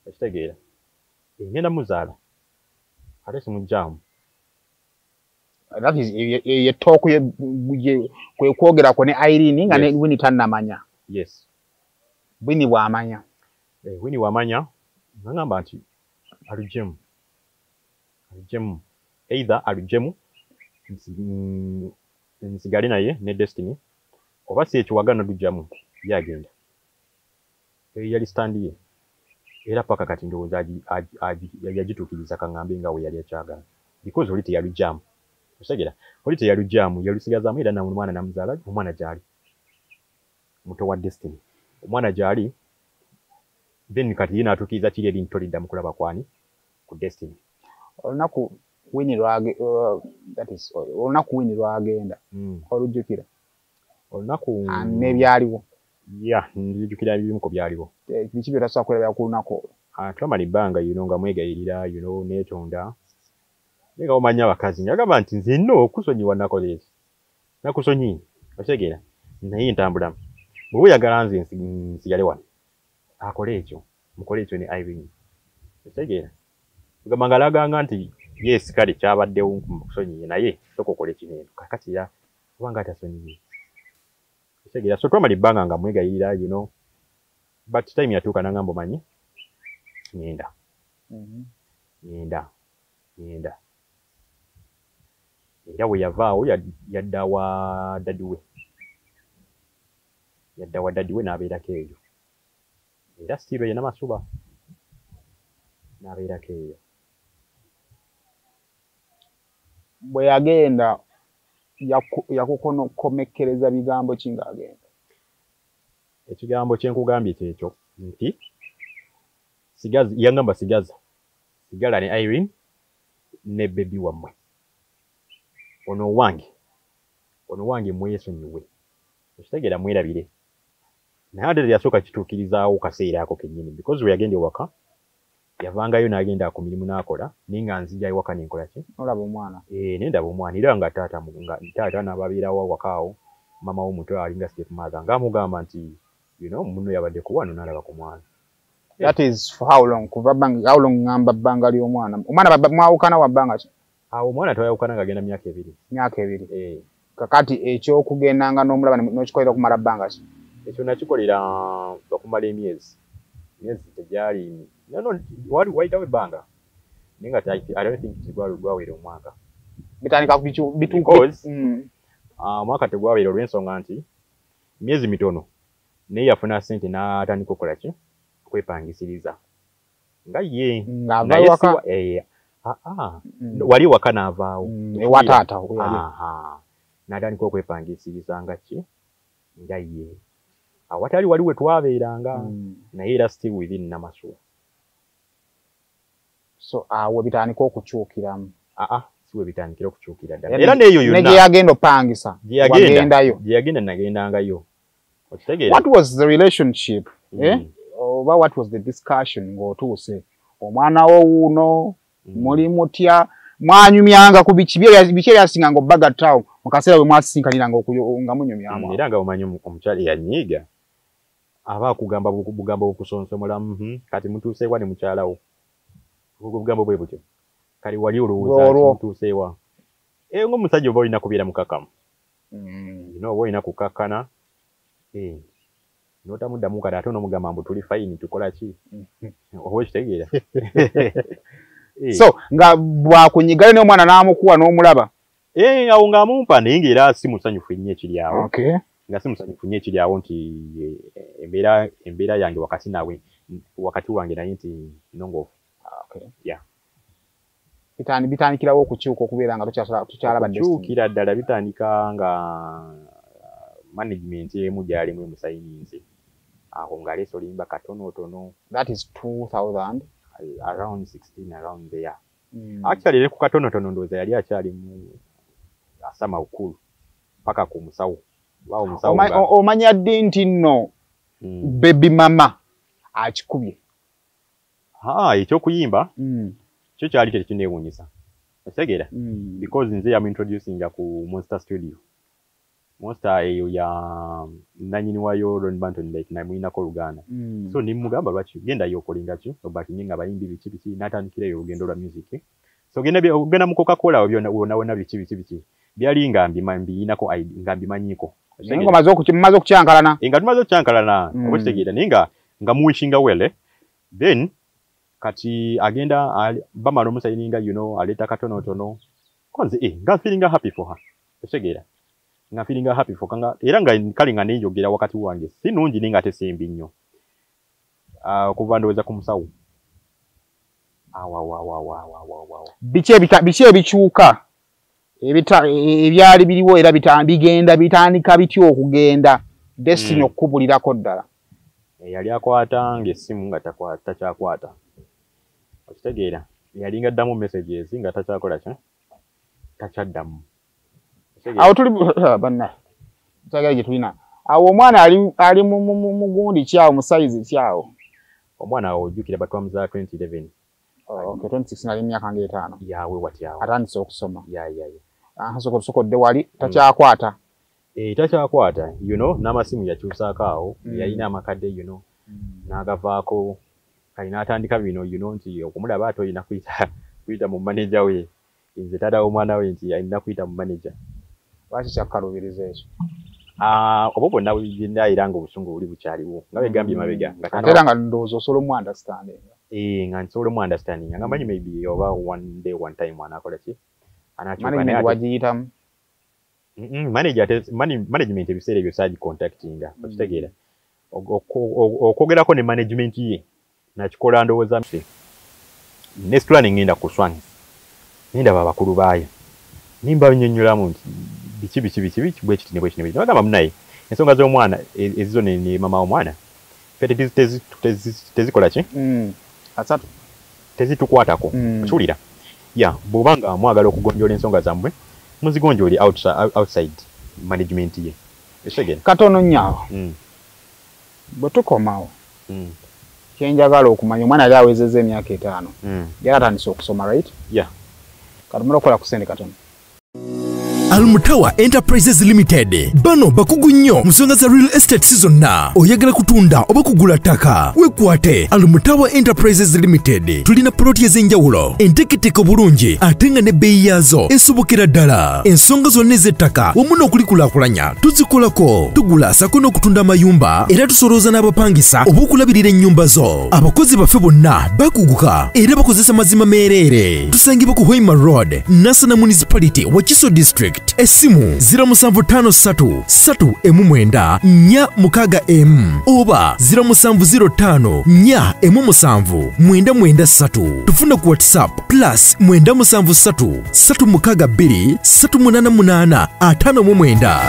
Okitegeera? Ngenda muzaala. Ate simujjaamu. That is ye talk ye kwe kwogera ko ne Irene nga ne Winnie tannamanya. Yes. Winnie bw'amanya. Winnie wamanya nangamba nti alujjemu. Alujjemu. Either alujjemu nsigale naye ne Destiny oba si ekyo wagana lujjamu yagenda. Yali stand ye. Era paka kati ndowooza yagituukiriza kaŋŋambe nga we yali akyagala. Because oli teyalujjamu. Otegeera? Oli teyalujjamu, yalusigazaamu era omwana namuzaala, omwana gy'ali. Muto wa Destiny. Omwana gy'ali, then kati ye n'atuukiriza kiri eri nti tolidda mu kulaba kwani ku Destiny. Olunaku Winnie that is olunaku Winnie lwagenda. Olujjukira? Olunaku n'ebyaliwo. Yeah, nzijukira ebimu ku byaliwo. Biki by'otasobola kwerabira ku lunaku olwo? Twamala ebbanga, you know, nga mwegayirira, you know, neetonda. Naye nga omanyi abakazi, yagamba nti nze nno okusonyiwa nakoze eki. Nakusonyiye, okitegeera, naye ntambulamu. Bw'oba oyagala nze nsigale wano, akole ekyo, mukole ekyo ne Irene. Okitegeera? Kugamba ng'alaganga nti yes, kale kyabaddewo nkusonyiye naye sooka okole kino eno. Kakati ya kubanga atasonyiye. Okitegeera? So twamala ebbanga nga mwegayirira, you know, but time yatuuka n'angamba omanyi, ngenda. Ngenda. Era bwe yavaawo yadda wa daddy we. Yadda wa daddy we n'abeerako eyo. Era still ye Namasuba n'abeerako eyo. Bwe yagenda yakukomekkereza bigambo ki ng'agenda? Ekigambo kye nkugambye kyekyo nti sigaza, yangamba sigaza. Sigala ne Irene ne baby wammwe. Ono wange mwesonyiwe. Okitegeera, mwerabire. Naye ate teyasooka kituukirizaawo kaseera ako kennyini because we yagenda ewaka yavangayo n'agenda ku mirimu n'akola, naye nga nzija ewaka ne nkola ki? Olaba omwana. Ne ndaba omwana era nga taata n'ababeerawo awaka awo, maama w'omuto alinga step mother ng'amugamba nti, you know, munno yabadde ku wano n'alaba ku mwana. That is for how long? Kuva bbanga, how long ngamba bbanga ly'omwana? Omwana mwawukana wa bbanga ki? Awo omwana twayawukana ng'agenda myaka 2. Myaka 2. Kakati eky'okugendanga n'omulaba n'okikolera okumala bbanga ki? Ekyo nakikolera okumala emyezi. Emyezi tegyali, no, wayitawo ebbanga. Naye nga I don't think gwawera omwaka. Bitandika because omwaka tegwawera olw'ensonga nti emyezi mitono naye yafuna ssente n'atandika okukola ki? Okwepangisiriza. Nga ye ng'ava ewaka. Wali waka n'avaawo. Ewa taata. N'atandika okwepangisiriza nga ki? Nga ye. Awatali wali we twabeeranga naye era still within Namasuba. So awo bitandika okukyukiramu. Si we bitandikira okukyukira ddala. Era n'eyo yonna. Ne gye yagenda opangisa. Wagendayo. Gye yagenda nagendangayo. Okitegeera? What was the relationship? Oba what was the discussion ng'otuuse? Omwana wo wuuno muli mutya? Mwanyumyanga ku biki ebyasinganga obbagattaawo mu kaseera we mwasisinkaniranga nga munyumyamu? Era nga omanyi omukyala eyanyiiga Aba akugamba bugambo okusonsomola, kati mutuuseewa ne mukyalawo, obugambo bwe butyo. Kali wali olowooza mutuuseewa. Ng'omusajja oba olina kubeera mukakamu, oba olina kukakkana, n'otamuddamu kati ate onomugamba mbu tuli fine, tukola ki, oba okitegeera. So nga bwakunyigayo n'omwana n'amukuwa n'omulaba. Awo ng'amumpa, naye ng'era si musanyufu ennyo ekiri awo. Nga si musanyufu nnyo ekiri awo nti embeera yange wakati nawe, wakati wange naye nti nnongoofu. Yeah. Bitandikirawo okukyuka okubeera nga tokyalaba Destiny. Okukyukira ddala bitandika nga management emu gy'alimu emusayininze. Awo ng'aleese oluyimba katonotono. That is 2000? Around 16, around there. Actually ku katonotono ndowooza yali akyali mu asama ukulu paka ku musawo. Omanya ddi nti nno baby mama akikubye? Ekyokuyimba kyo kyali tekineewuunyisa. Okitegeera? Because nze yamuintroducinga ku Monster Studio. Monster eyo ya nannyini waayo Ron Banton, like namulinako oluganda. So ne mugamba lwaki gendayo okolinga ki, obakinye nga abayimbi biki biki, n'atandikira eyo olugendo lwa music. So genda mu Coca-Cola byonna wonna wonna biki biki biki. Byali nga mbiyinako nga mbimanyiiko. Naye nga mumaze okukyankalana. Nga tumaze okukyankalana, oba okitegeera, naye nga muwishinga well. Then kati agenda bamala omusayininga, you know, aleeta katonotono. Konze nga feeling happy for her. Okitegeera? Nga feeling happy for kanga era nga kale nga neeyogera wakati wange si nnungi naye nga ate si mbi nnyo. Okuva ndowooza ku musawo. Awo. Biki ebikyuka ebyali biriwo era bigenda bitandika bitya okugenda Destiny okukubulirako ddala? Yali akwata ng'essimu nga takyakwata. Okitegeera? Yalinga addamu messages nga takyakola ki? Takyaddamu. Awo tuli banna kyagala gye tulina awo omwana ali mu gundi kyawo, mu size kyawo. Omwana awo ojjukira batwamuzaala 2011. Okay, 26 nali emyaka ng'etaano. Yawe wati awo. Atandise okusoma. Ya. Sokodde wali takyakwata. Takyakwata, you know, n'amasimu yakyusaako awo, yalina amakadde, you know, n'agavaako, kali n'atandika bino, you know, nti okumulaba ate olina kuyita mu manager we. Nze taata w'omwana we nti alina kuyita mu manager. Lwaki kyakkalubiriza ekyo? Oba bwonna bugenda era ng'obusungu buli bukyaliwo nga bwe gambye mabega. Ate era nga ndowooza osobola omu-understandinga. Nga nsobola omu-understandinga nga manyi maybe oba one day, one time anaakola ki? Anaakyuka. Management wagiyitamu? Management ebiseera ebyo saagicontactinga, okitegeera. Okwogerako ne management ye nakikola ndowooza nesitula ne ŋŋenda ku Swangz, nendaba abakulu baayo, nimba nnyonnyolamu nti biki biki biki biki bwe kiti ne bwe kiti ne bwe kiti. Bagamba munnaye ensonga z'omwana ezizo ne mama w'omwana ffe tezikola ki? Asatu. Tezitukwatako. Okiwulira? Ya, bw'oba nga mwagala okugonjoola ensonga zammwe muzigonjoole outside management ye. Okitegeera? Katono nnyo awo. Bwe tukomawo, kyenjagala okumanya, omwana yali awezezza emyaka 5. Yali atandise okusoma, right? Yeah. Katumala okukola ku ssente katono. Almutawa Enterprises Limited bano bakugu nnyo mu nsonga za real estate zonna. Oyagala kutunda oba kugula ttaka, weekwate Almutawa Enterprises Limited. Tulina poloti ez'enjawulo enteeketeke obulungi ate nga n'ebbeeyi yaazo esobokera ddala. Ensonga zonna ez'ettaka wamu n'okulikulaakulanya tuzikolako. Tugula sako n'okutunda amayumba, era tusolooza n'abapangisa oba okulabirira ennyumba zo. Abakozi baffe bonna bakuguka era bakozesa mazima meereere. Tusangibwa ku Hoima Road, Nassana Municipality, Wakiso District. Essimu 0753 3 9 4 6 m oba 0705 4 17 993. Tufuna ku WhatsApp plus 973 362 388 59.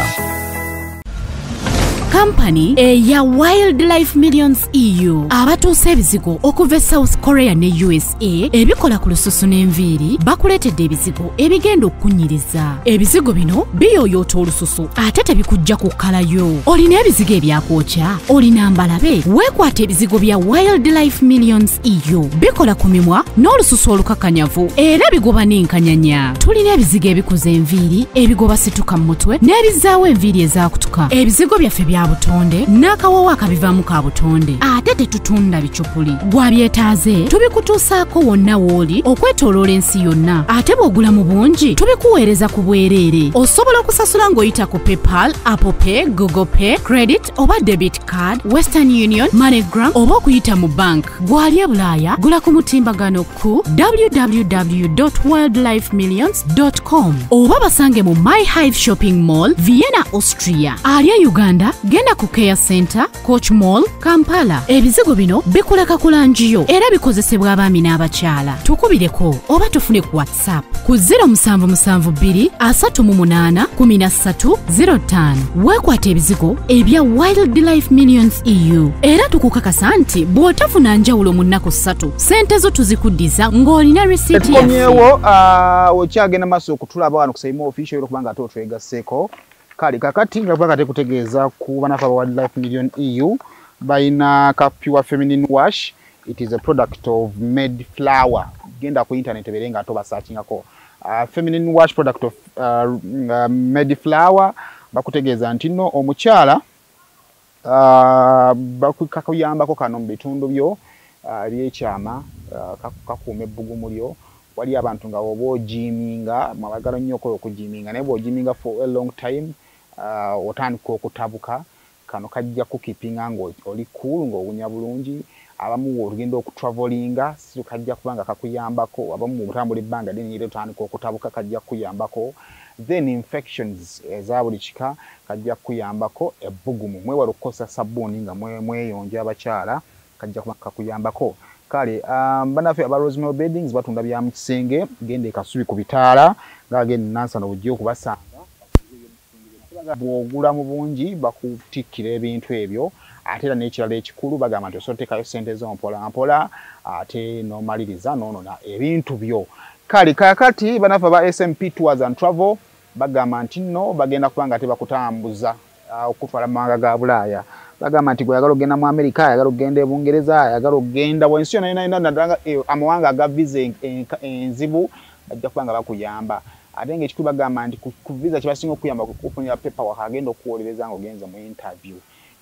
Kampani eya Wildlife Millions EU abatuusa ebizigo okuva e South Korea ne USA ebikola ku lususu n'enviiri bakuleetedde ebizigo ebigenda okukunyiriza. Ebizigo bino biyooyoota olususu ate tebikujja kukkalayo. Olina ebizigo ebyakwokya, olina mbalabe, weekwata ebizigo bya Wildlife Millions EU. Bikola ku mimwa n'olususu olukakanyavu era bigoba n'enkanyanya. Tulina ebizigo ebikuza enviiri, ebigoba situka mu mutwe n'ebizaawo enviiri ezaakutuka. Ebizigo byaffe bya bya butonde n'akawoowo akabivaamu ka butonde, ate tetutunda bicupuli. Gwabyetaaze tubikutuusaako wonna w'oli okwetooloola ensi yonna, ate bw'ogula mu bungi tubikuweereza ku bwereere. Osobola okusasula ng'oyita ku PayPal, Apple Pay, Google Pay, credit oba debit card, Western Union, MoneyGram oba okuyita mu bank. Gwali e Bulaaya, gula ku mutimbagano ku www.wildlifemillions.com oba basange mu My Hive Shopping Mall, Vienna, Austria. Ali e Uganda, genda ku Care Center, Coach Mall, Kampala. Ebizigo bino bikuleka ku langi yo era bikozesebwa abaami n'abakyala. Tukubireko oba tufune ku WhatsApp ku 0772 38 13 05. Weekwata ebizigo ebya Wildlife Millions EU era tukukakasa nti bw'otafuna njawulo mu nnaku 3 ssente zo tuzikuddiza ng'olina risiiti yaffe. Tukomyewo, okyagenda maaso okutulaba wano ku Saimo Official era okubanga ate otwegasseeko. Kale kakati nga kubanga tekutegeeza ku banafe aba Wildlife Million EU balina ka Pure Feminine Wash. It is a product of made flower. Genda ku internet ebeere nga ate obasearchingako. Feminine wash product of made flower bakutegeeza nti nno omukyala kakuyambako kano mu bitundu byo ebyekyama, kakuuma ebbugumu lyo. Wali abantu nga oba ojiminga, mwabagala nnyo okola okujiminga, naye bw'ojiminga for a long time otandika okutabuka. Kano kajja kukipinga ng'oli cool, ng'owunya bulungi. Abamu olugenda okutravelinga si kajja kubanga kakuyambako. Abamu otambula ebbanga ddene era otandika okutabuka, kajja kukuyambako. Then infections eza buli kika kajja kukuyambako. Ebbugumu, mwewale okukozesa sabbuuni nga mweyonja abakyala, kajja kuba kakuyambako. Kale bannaffe aba Rosemary Beddings batunda bya mu kisenge. Genda e Kasubi ku bitaala ng'agenda Nansana ojja okubasanga. Bw'ogula mu bungi bakutikkira ebintu ebyo. Ate era n'ekirala ekikulu bagamba nti osobola oteekayo ssente zo mpola mpola ate n'omaliriza n'onona ebintu byo. Kale kaakati bannaffe aba SMP Tours and Travel bagamba nti nno bagenda kuba nga tebakutambuza okutwala mu mawanga ga Bulaaya. Bagamba nti gw'oyagala okugenda mu Amerika, ayagala okugenda e Bungereza, ayagala okugenda wansi yonna yonna yonna, naddala amawanga aga visa enzibu, bajja kuba nga bakuyamba. Ate ng'ekikulu bagamba nti ku visa kyebasinga okuyamba kukufunira paperwork agenda okuwolereza ng'ogenze mu interview.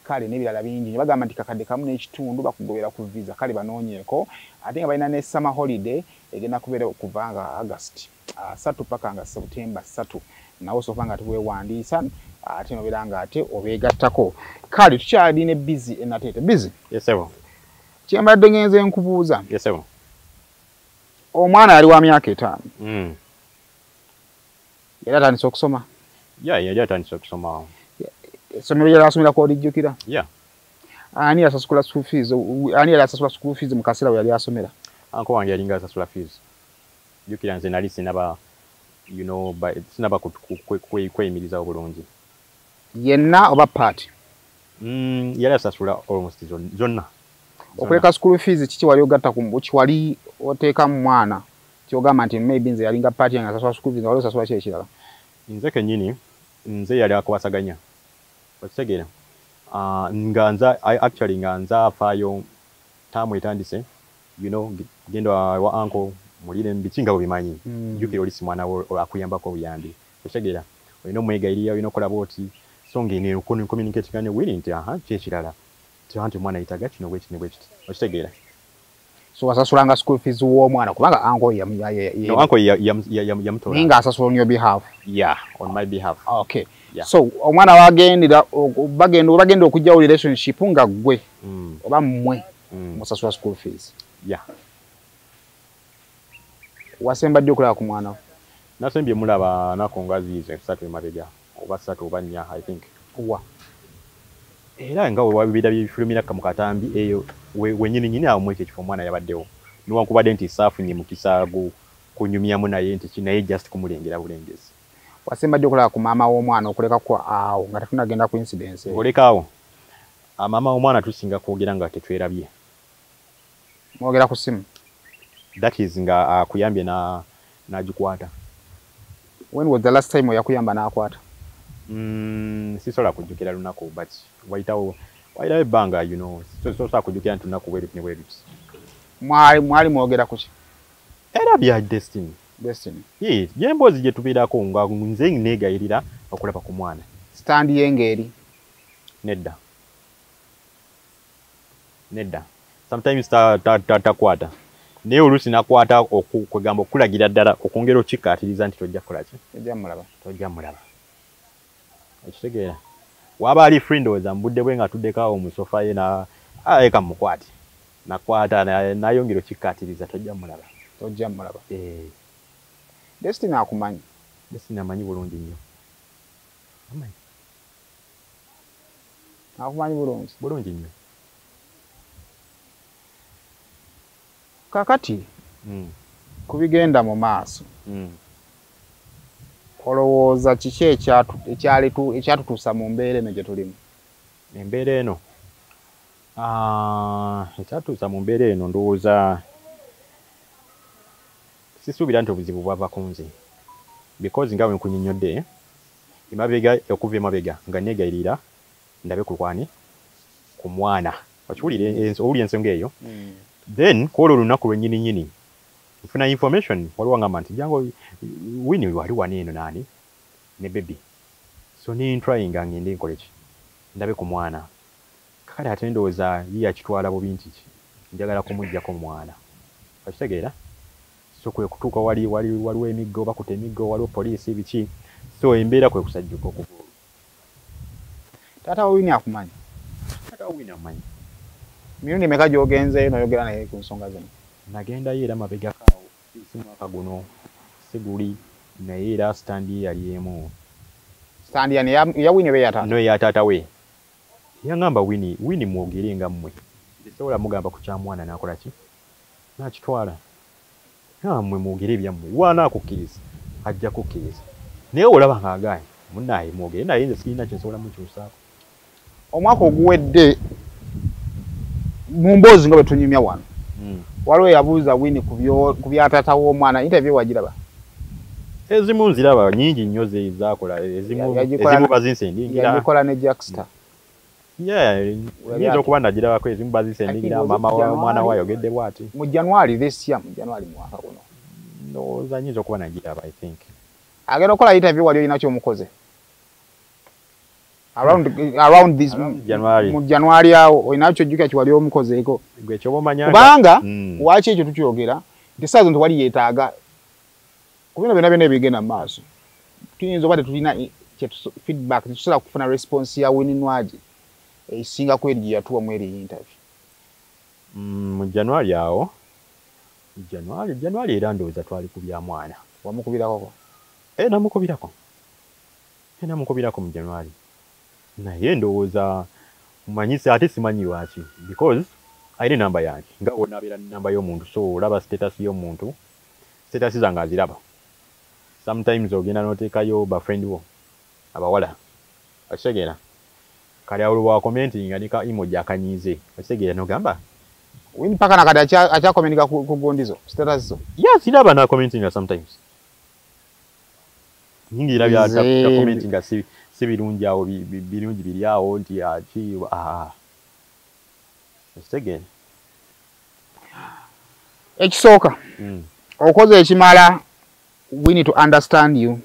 Kale n'ebirala bingi. Bagamba nti kakadde kamu n'ekitundu bakugobera ku visa. Kale banoonyeeko. Ate nga balina ne summer holiday egenda kubeera okuva nga August 3 paka nga September 3. Nawe osobola nga teweewandiisa ate nobeera nga ate obeegattako. Kale tukyali ne Busy enateete. Busy? Yes, sir. Kyembadde ngenze nkubuuza. Yes, sir. Omwana yali wa myaka 5. Yali atandise okusoma? Yeah, yali atandise okusoma. Essomero lyali asomerako olijjukira? Yeah. Ani yasasula school fees? Ani yali asasula school fees mu kaseera we yali asomera? Uncle wange yalinga asasula fees. Jjukira nze nali sinaba, sinaba kweyimirizawo bulungi. Yenna oba part? Yali asasula almost zonna. Okuleka school fees kiki wali ogatta ku kiwali oteeka mu mwana? Kyogamba nti maybe nze yalinga part yange asasula school fees, wali osasula ki ekirala? Nze kennyini nze yali akwasaganya. Okitegeera? Nga nze actually nga nze afaayo taamu etandise, genda wa uncle mulire biki nga bwebimanyi. Jjukira oli si mwana wo akuyambako obuyambi. Okitegeera? Olina omwegayirira, olina okukola bw'oti. So ng'eno communicate ne Willy nti aha ki ekirala. Nti omwana yeetaaga kino bwe kiti ne bwe kiti. Okitegeera? So wasasulanga school fees w'omwana kubanga uncle No, uncle yamutola. Naye ng'asasula on your behalf? Yeah, on my behalf. Okay. Yeah. So omwana wagendera bagenda okujjawo relationship nga ggwe oba mmwe musasula school fees. Yeah. Wasemba ddi okulaba ku mwana wo? Nasembye mulaba nako nga ziize 3 emabega oba 3 oba 4 I think. Wa? Era nga webabira bifulumira mu katambi eyo wennyini nnyini awo mu ekyo ekifo omwana yabaddewo. Newankubadde nti saafunye mukisa kunyumyamu naye nti ki naye just kumulengera bulengezi. Wasemba ddi okulaba ku maama w'omwana okuleka ku awo nga tetunnagenda ku incidence eyo? Olekaawo. Maama w'omwana tusinga kwogera nga tetwerabye. Mwogera ku ssimu? That is nga akuyambye n'agikwata. When was the last time yakuyamba n'akwata? Sisobola kujjukira lunaku, but wayitawo ebbanga, sosobola kujjukira nti lunaku bwe luti ne bwe luti. Mwali mwogera ku ki? Era bya destiny. Destiny. Yes, by'emboozi gye tubeerako nga nze neegayirira okulaba ku mwana. Stand ye ng'eri? Nedda. Nedda. Sometimes takwata. Naye oluusi nakwata okwegamba okulagira ddala okwongera okikkaatiriza nti tojja kukola ki? Tojja mulaba. Tojja mulaba. Ekitegeera. Waba ali free ndowooza mu budde bwe nga atuddeko awo mu sofa ye na eka mukwate. Nakwata nayongera okikkaatiriza tojja mulaba. Tojja mulaba. Destiny akumanyi. Destiny amanyi bulungi nnyo. Amanyi. Akumanyi bulungi. Bulungi nnyo. Kakati kubigenda mu maaso olowooza kiki ekyatutuusa mu mbeera eno gye tulimu? Embeera eno ekyatutuusa mu mbeera eno ndowooza sisuubira nti obuzibu bwava ku nze because nga bwe nkunnyonnyodde emabega okuva emabega nga neegayirira ndabe ku kwani ku mwana okiwulira owulira ensonga eyo. Then kwolwo olunaku lwennyini nnyini nfuna information waliwo ngamba nti jangu Winnie wali wano eno naani ne baby so nintryinga ngende nkole ki ndabe ku mwana. Kakati ate ndowooza ye yakitwala bubi nti ki njagala kumuggyako mwana okitegeera. So kwe kutuuka waliwo emiggo bakuta emiggo waliwo poliisi biki so embeera kwe kusajjuka okuva. Taata wa Winnie akumanyi? Taata wa Winnie amanyi. Mirundi emeka gy'ogenzeeyo n'oyogera naye ku nsonga zino? Nagendayo era mabegako awo si mwaka guno si guli naye era sitandi ye yali emu. Sitandi yani ya Winnie oba eya taata? No, eya taata we. Yangamba Winnie, Winnie mwogere nga mmwe. Nsobola mugamba ku kya mwana n'akola ki? N'akitwala. Mmwe mwogere ebyammwe. W'anaakukkiriza ajja kukkiriza. Naye olaba ng'agaanye munnaye mwogere naye nze sirina kye nsobola mukyusaako. Omwaka oguwedde mu mboozi nga bwe tunyumya wano waliwo eyabuuza Winnie ku bya taata w'omwana. Interview wagiraba? Ezimu nziraba nyingi nnyo ze zaakola ezimu bazinsendingira. Yagikola ne Jackster. Nyinza okuba nagirabako ezimu bazinsendingira maama w'omwana we ayogedde bw'ati. Mu January this year, mu January mwaka guno. Ndowooza nyinza okuba nagiraba I think. Agenda okukola interview wali olina ky'omukoze? Around this January. Mu January awo olina ky'ojjukira kye wali omukozeeko. Gwe kyoba omanya kubanga lwaki ekyo tukyogera nti essaawa zino tewali yeetaaga ku bino byonna byonna ebigenda mu maaso tuyinza oba tetulina feedback tetusobola kufuna response ya Winnie Nwagi esingako eri gye yatuwa mu eri interview. Mu January awo January era ndowooza twali ku bya mwana. Wamukubirako? Namukubirako. Namukubirako mu January. Naye ndowooza mumanyise ate simanyi lwaki because alina enamba yange nga onaabeera namba y'omuntu so olaba status y'omuntu status zange aziraba. Sometimes ogenda n'oteekayo ba friend bo abawala okitegeera kale awo lwa commenting nga ne ka emoji akanyiize okitegeera n'ogamba Winnie paka nakati akyakomentinga ku gundi zo status zo? Yes, iraba na commentinga sometimes nyingi era bya commentinga si birungi awo birungi biri awo nti aki okitegeera. Ekisooka okoze ekimala we need to understand you.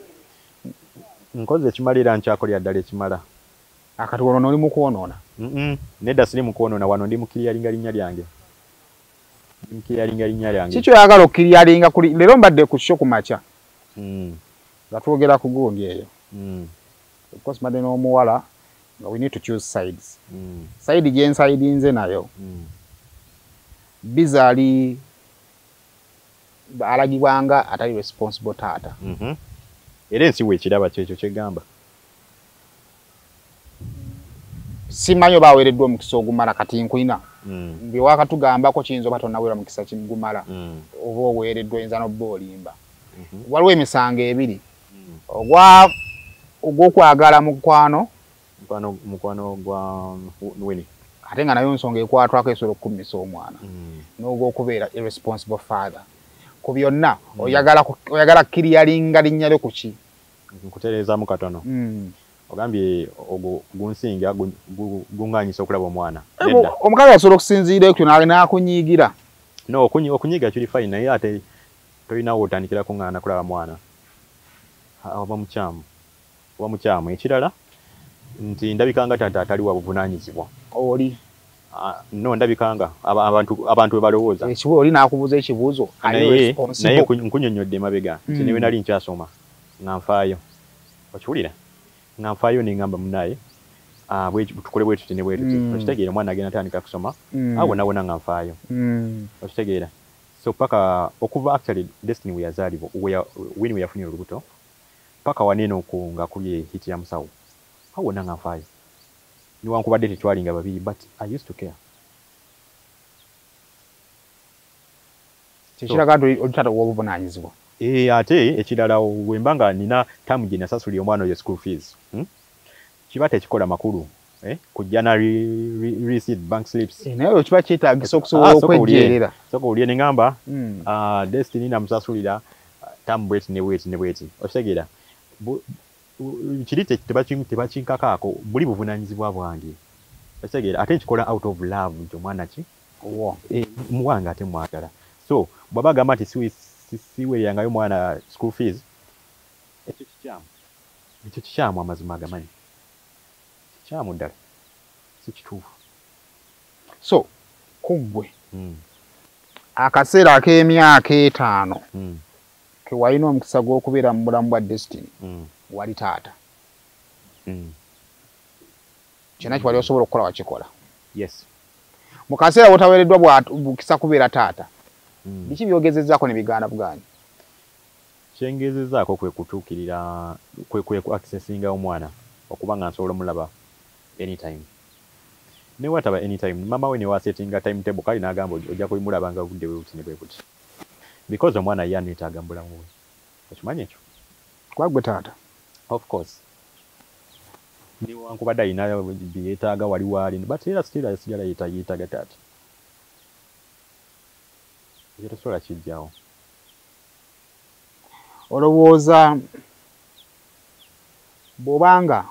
Nkoze ekimala era nkyakolera ddala ekimala. Akati wano oli mu kwonoona? Nedda siri mu kwonoona wano ndi mu clearinga linnya lyange. Ndi mu clearinga linnya lyange. Kiki oyagala okukiriyalinga kuli leero mbadde ku show ku makya nga twogera ku gundi eyo. Of course mbadde n'omuwala nga we need to choose sides. Side gye nsayidinze nayo bizaali alagibwa nga atali responsible taata. Era ensi weekiraba kyekyo kyegamba. Simanyi oba aweereddwa omukisa ogumala kati nkulina. Bye waakatugambako kiyinza oba tonnaweerwa mukisa gumala oba oweereddwa oyinza n'obba olimba. Waliwo emisango ebiri. Ogw'okwagala mukwano mukwano gwa Winnie ate nga nayo nsonga ekwatwako esobola okukummisa omwana n'ogw'okubeera irresponsible father. Ku byonna oyagala kkiriyalinga linnya lyo ku ki? Nkutereezaamu katono. Ogambye ogwo gunsinga gungaanyisa okulaba omwana. Omukazi asobola okusinziira ekyo n'akunyiigira. No, okunyiiga kiri fine naye ate tolinawo otandikira kuŋŋaana kulaba mwana. Oba mukyamu. Oba mukyamu. Ekirala Nti ndabikanga tata atali wa buvunaanyizibwa. Oli no ndabikanga abantu balowooza. Ekibuuzo oli n'akubuuza ekibuuzo. Naye nkunyonnyodde emabega nti newe nali nkyasoma nga nfaayo. Okiwulira? Nga nfaayo ne ngamba munnaye tukole bwe tuti ne bwe tuti. Okitegeera omwana agenda atandika kusoma awo wonna wonna nga nfaayo. Okitegeera? So paka okuva actually Destiny we yazaalibwa Winnie we yafunye olubuto paka waneeno nga akubye hit ya musawo awo wonna nga nfaayo. Newankubadde tetwalinga babiri but I used to care. Kyekiraga nti oli taata ow'obuvunaanyizibwa. Ate ekirala bwe mba nga nina term gye nasasulira omwana oyo school fees, kiba tekikola makulu kujja na receipt bank slips. Naye kiba kyetaagisa okusobola okwejjeerera. Sooka owulire ne ŋŋamba Destiny namusasulira term bweti ne bweti ne bweti. Okitegeera? Kiri tebakinkakaako buli buvunaanyizibwa bwange. Okitegeera? Ate nkikola out of love nti omwana ki muwange ate mwagala. So bw'aba agamba nti siweerangayo mwana school fees, ekyo kikyamu. Ekyo kikyamu amazima agamanyi. Kikyamu ddala. Si kituufu. So ku ggwe akaseera ak'emyaka 5 ke walina omukisa gw'okubeera mu bulamu bwa Destiny wali taata. Kyonna kye wali osobola okukola wakikola. Yes. Mu kaseera w'otaweereddwa bukisa kubeera taata, biki by'ogezezzaako ne bigaana bugaanyi? Kyengezezzaako kwe kutuukirira kwe ku accessinga omwana okuba nga nsobola omulaba anytime. Ne wataba anytime mama we ne wasettinga timetable kale n'agamba ojja kubimulaba nga obudde bwe buti ne bwe buti. Because omwana ye aneetaaga mu bulamu bwe. Okimanyi ekyo? Kuba ggwe taata. Of course. Newankubadde alina bye yeetaaga wali waali but era still asigala yeetaaga taata. Ekyo tosobola kiggyawo. Olowooza bw'obanga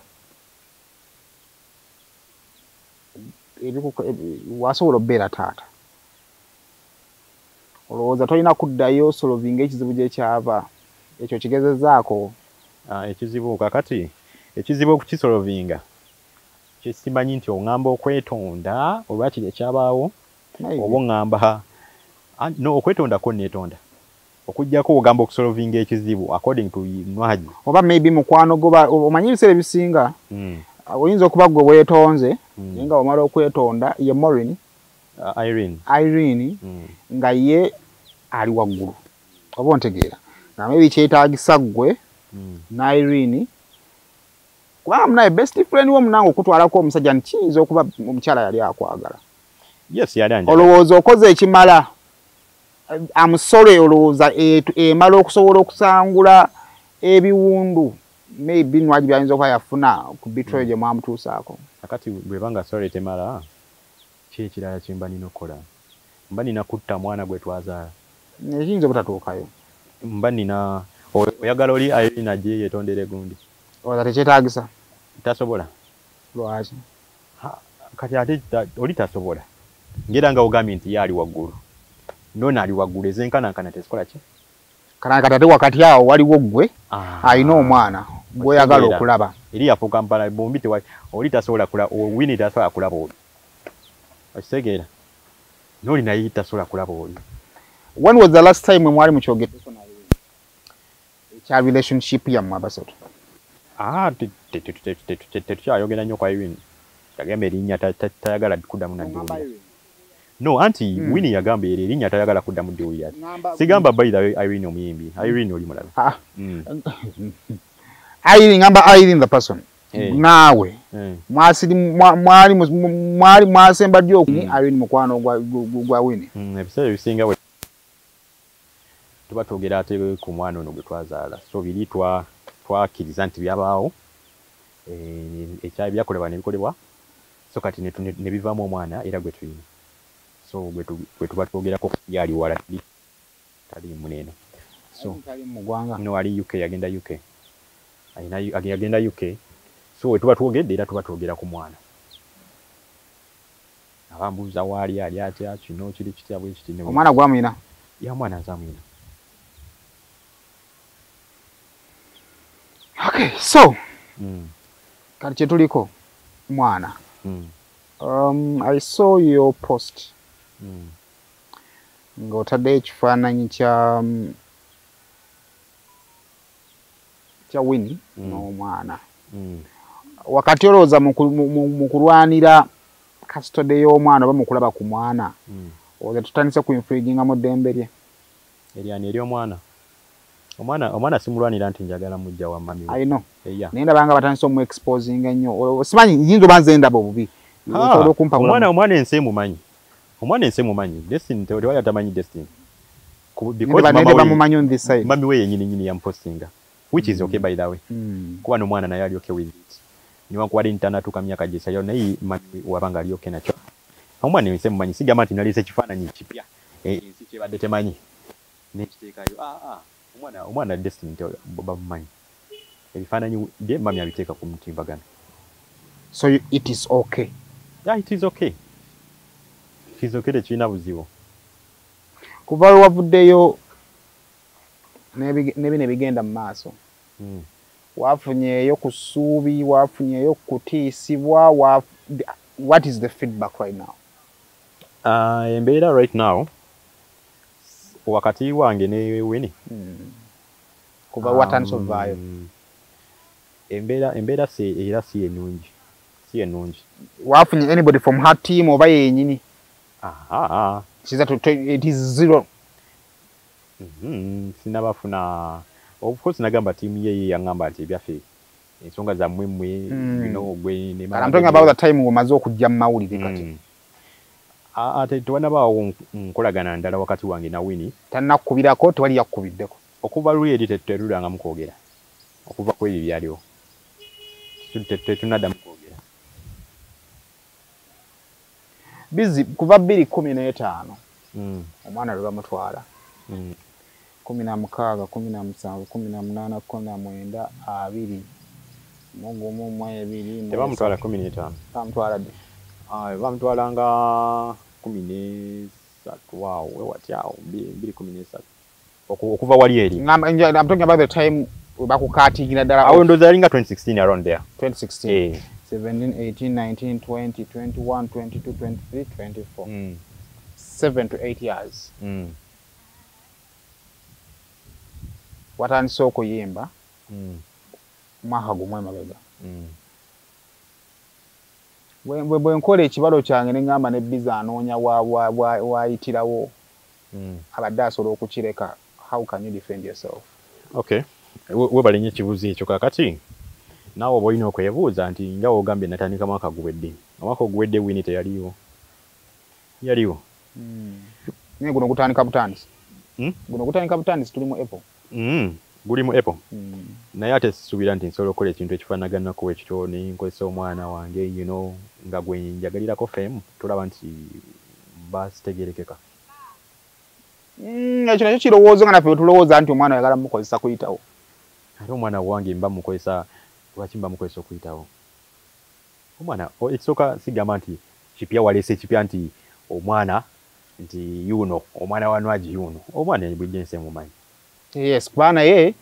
wasobola okubeera taata, olowooza tolina kuddayo solovinga ekizibu gye kyava, ekyo kigezezzaako? Ekizibu kakati ekizibu okukisolovinga kyesimanyi nti oŋŋamba okwetonda olwakiri ekyabaawo oba oŋŋamba no okwetonda ko neetonda okuggyako ogamba okusolovinga ekizibu according to Nwagi. Oba maybe mukwano gwo omanyi ebiseera ebisinga oyinza okuba gwe weetonze naye nga omala okwetonda ye Maureen Irene nga ye ali waggulu oba ontegeera nga maybe kyetaagisa ggwe ne Irene kubanga munaye best friend wo munange okutwalako omusajja nti kiyinza okuba omukyala yali akwagala. Yes, yali anjagala. Olowooza okoze ekimala amusole olowooza emala okusobola okusangula ebiwundu maybe Nwagi byayinza okuba yafuna ku betrayal gye mwamutuusaako. Kakati bw'eba sorry temala ki ekirala kye mba nina okukola? Mba nina kutta mwana gwe twazaala. Ekiyinza obutatuukayo. Mba nina oyagala oli Irene ajje yeetondere gundi. Olowooza tekyetaagisa? Tasobola. Lwaki? Kati ate oli tasobola. Ngera nga ogambye nti ye ali waggulu. Nona ali waggulu ezenkanankana tezikola ki? Kati ate wakati awo waliwo ggwe alina omwana gw'oyagala okulaba. Eri yafuuka mpala bombi tewali oli tasobola kulaba Winnie tasobola kulaba oli. Okitegeera? N'oli naye tasobola kulaba oli. When was the last time mwali mukyogeddeko naye? Ekya relationship yammwe abasatu. Tetukyayogera nnyo kwa Irene. Yagamba erinnya tayagala kuddamu naddiwulira. No, anti Winnie yagamba eryo erinnya tayagala kuddamu ddiwulira. Sigamba by the way Irene omuyimbi. Irene oli mulala. Irene ngamba Irene the person. Naawe mwali mwasemba ddi Irene mukwano gwa Winnie? Ebiseera ebisinga bwe tuba twogera ate ku mwana ono gwe twazaala. So biri twakkiriza nti byabaawo byakolebwa ne bikolebwa so kati ne bivaamu omwana era gwe tulina. So gwe tuba twogerako yali wala tali munene. So no ali UK yagenda UK. Alina yagenda UK. So we tuba twogedde era tuba twogera ku mwana. Abambuuza waali ali atya kino kiri kitya bwe kiti. Omwana gwamuyina? Ya mwana nzamuyina. Okay, so Kati kyetuliko mwana. I saw your post ng'otaddeyo ekifaananyi kya Winnie n'omwana. Wakati olowooza mu kulwanira custody y'omwana oba mu kulaba ku mwana, oza tutandise ku infringinga mu ddembe lye? Eryani? Eryomwana? Omwana simulwanira nti njagala mujja wa mami. I know. Naye ndabanga batandise omu exposing ennyo. Simanyi, yinza oba nze ndaba obubi. Omwana ensi emumanyi. Omwana ensi emumanyi. Destiny tewali atamanyi Destiny. Because bamumanyi on this side. Mami we yenyini nyini yampostinga. Which is okay, by the way. Kuba n'omwana naye ali okay with it. Newankubadde ntanatuuka myaka gyesayo, naye mami wabanga ali okay nakyo. Omwana ensi emumanyi. Sigamba nti naleese ekifaananyi kipya ensi kyebadde temanyi nekiteekayo. Omwana Destiny bamumanyi. Ebifaananyi bye mami abiteeka ku mutimbagano. So it is okay? Yeah, it is okay. It is okay, tekirina buzibu. Kuva lwe wavuddeyo n'ebino ebigenda mu maaso, wafunyeeyo ku ssuubi, wafunyeeyo kutiisibwa? What is the feedback right now? Embeera right now wakati wange ne Winnie, kuva watandise ovaayo. Embeera si era si ennungi, si ennungi. Wafunye anybody from her team oba yenyini? It is zero. Sinabafuna. Of course nagamba tiimu ye yaŋŋamba nti ebyaffe ensonga zammwe mmwe, you know, gwe ne I'm talking about the time ng'omaze okujja mu mawulire kati. Ate tewanabaawo nkolagana ndala wakati wange na Winnie. Tannakkubirako? Tewali yakkubiddeko? Okuva luli eri tetulangamu kwogera. Okuva ku ebyo byaliwo tetunaddamu kwogera. Busy kuva 2015, omwana lwe bamutwala, 16, 17, 18, 19, 20, 21, 22. Tebamutwala 15. Bamutwala ddi? Bamutwala nga 13 awo, wewati awo, 2013. Okuva wali eri. I'm talking about the time bakukatingira ddala. Awo ndowooza yalinga 2016, around there. 2016. Eh. 17, 18, 19, 20, 21, 22, 23, 24. 7 to 8 years. Watandise okuyimba mwaka gumu emabega. Bwe nkola ekibalo kyange ne ŋŋamba ne Bizzy anoonya waayitirawo, abadde asobola okukireka. How can you defend yourself? Okay. Webale nnyo ekibuuzo ekyo. Kaakati naawe oba olina okwebuuza nti nga wogambye natandika mwaka guwedde. Omwaka oguwedde Winnie teyaliiwo. Yaliwo. Naye guno gutandika butandisi. Guno gutandika butandisi, tuli mu April. Guli mu April. Naye ate sisuubira nti nsobola okukola ekintu ekifaanaganako ekityo ne nkozesa omwana wange, nga gwe njagalirako fame, tolaba nti basitegerekeka? Ekyo nakyo kirowoozo, nga naffe bwe tulowooza nti omwana oyagala mukozesa kuyitawo. Ate omwana wange mba mukozesa lwaki? Mba mukozesa okuyitawo omwana? Ekisooka, sigamba nti kipya, waleese ekipya nti omwana nti yuno omwana wa Nwagi, yuno omwana bulijjo ensi emumanyi. Yes, kuba naye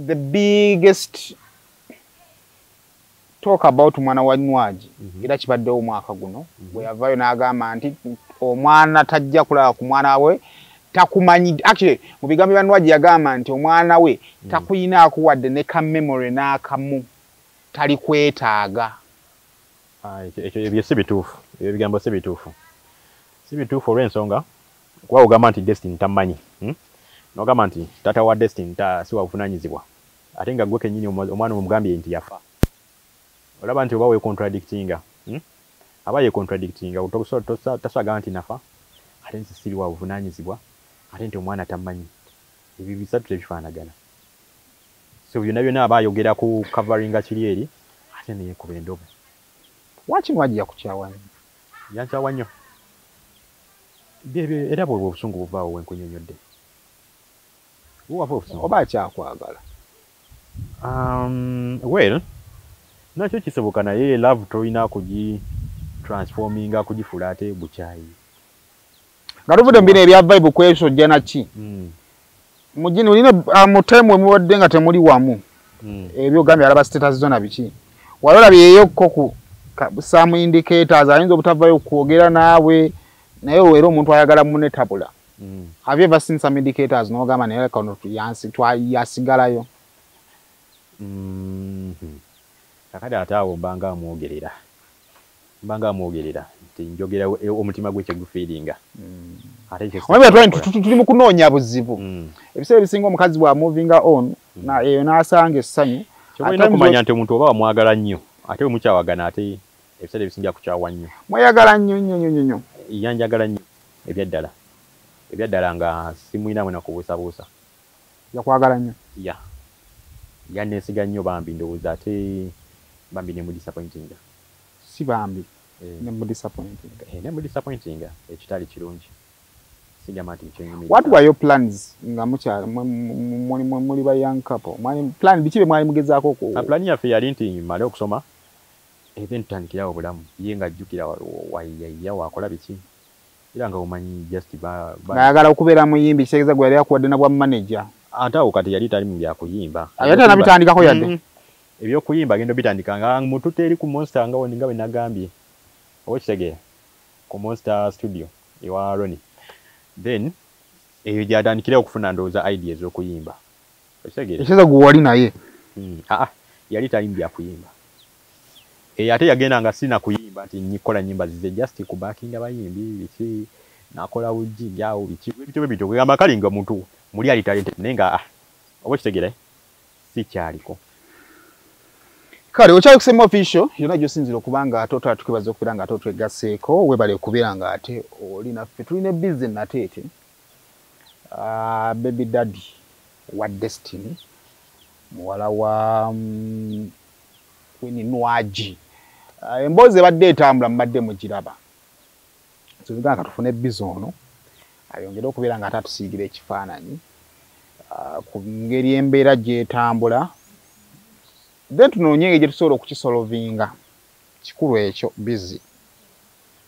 the biggest talk about omwana wa Nwagi era kibaddewo omwaka guno, bwe yavaayo n'agamba nti omwana tajja kulaba ku mwana we, takumanyi. Actually, mu bigambo bya Nwagi yagamba nti omwana we takuyinaako wadde ne ka memory n'akamu, tali kwetaaga. Ekyo ebyo si bituufu. Ebyo bigambo si bituufu, si bituufu, olw'ensonga kuba ogamba nti Destiny tammanyi, N'ogamba nti taata wa Destiny si wabuvunaanyizibwa, ate nga gwe kennyini omwana omugambye nti yafa. Olaba nti oba wecontradictinga, Aba yecontradictinga. Tasobola nti nafa, ate nti siri wa buvunaanyizibwa, ate nti omwana tammanyi. Ebyo bisatu tebifaanagana. So byonna byonna aba ayogera ku coveringa kiri eri, ate neyekuba endobo. Waki Nwagi yakukyawa nnyo? Yankyawa nnyo. Byebyo era bwe obusungu buvaawo wenkunyonyodde. Buwava obusungu. Oba akyakwagala? Well, nakyo kisoboka, naye love tolina kugi transforminga kugifuula ate bukyayi. Nga tuvudde mu bino ebya vibe, kwesojja naki, mugini olina mu time we mubadde nga temuli wamu, ebyo ogambye alaba status zo na biki. Walolabyeyo ku some indicators ayinza obutavayo kwogera naawe, naye era omuntu ayagala munne tabula. Have you ever seen some indicators n'ogamba naye kano yasigalayo? Kakati ate awo mbanga amwogerera nti njogera omutima gwe kyegufiiringa. Tuli mu kunoonya buzibu. Ebiseera ebisinga omukazi bwa moving on eyo n'asanga essanyu. Ky'olina okumanya nti omuntu oba wamwagala nnyo ate bwe mukyawagana ate ebiseera ebisinga kukyawa nnyo. Mweyagala nnyo nnyo nnyo nnyo. Yanjagala nnyo ebyaddala. Ebyaddala nga simulinamu na kubuusabuusa. Yakwagala nnyo? Ya. Yanneesiga nnyo bambi, ndowooza ate bambi ne mudisappointinga. Si bambi ne mudisappointinga. Ne mudisappointinga ekitali kirungi. Sigamba nti kyenyumiriza. What were your plans nga mukyala muli ba young couple? Plan biki bye mwali mugezaako? Plan yaffe yali nti mmale okusoma then tutandikirawo obulamu. Ye ng'ajjukira wayaya wakola biki. Era nga omanyi just ng'ayagala okubeera muyimbi, kitegeeza gwe yali akuwadde na bwa manager. Ate awo kati yali tali mu bya kuyimba. Yali tanabitandikako yadde. Ebyokuyimba agenda obitandika nga mututte eri ku Monster nga nga bwe nagambye. Oba okitegeera? Ku Monster Studio ewa Ronnie. Then eyo gy'atandikira okufuna ndowooza ideas ez'okuyimba. Okitegeera? Ekitegeeza gwe wali naye. Yali tali mu bya kuyimba. Ate yagenda nga sina kuyimba nti nkola nnyimba zize just kubackinga bayimbi biki nakola bujinja awo biki ebityo bwe bityo. Kugamba kale nga omuntu muli ali talented naye nga oba okitegeera si kyaliko. Kale okyali kusema official yonna gy'osinziira okuba nga ate otwala tukwebaza okubeera nga ate otwegasseeko, weebale okubeera nga ate oli naffe. Tulina busy Nateete, baby daddy wa Destiny, muwala wa Winnie Nwagi. Emboozi ebadde etambula mubadde mugiraba. Tugamba ka tufune busy ono ayongere okubeera nga ate atusiigira ekifaananyi ku ngeri embeera gy'etambula. Then tunoonye engeri gye tusobola okukisolovinga. Kikulu ekyo busy.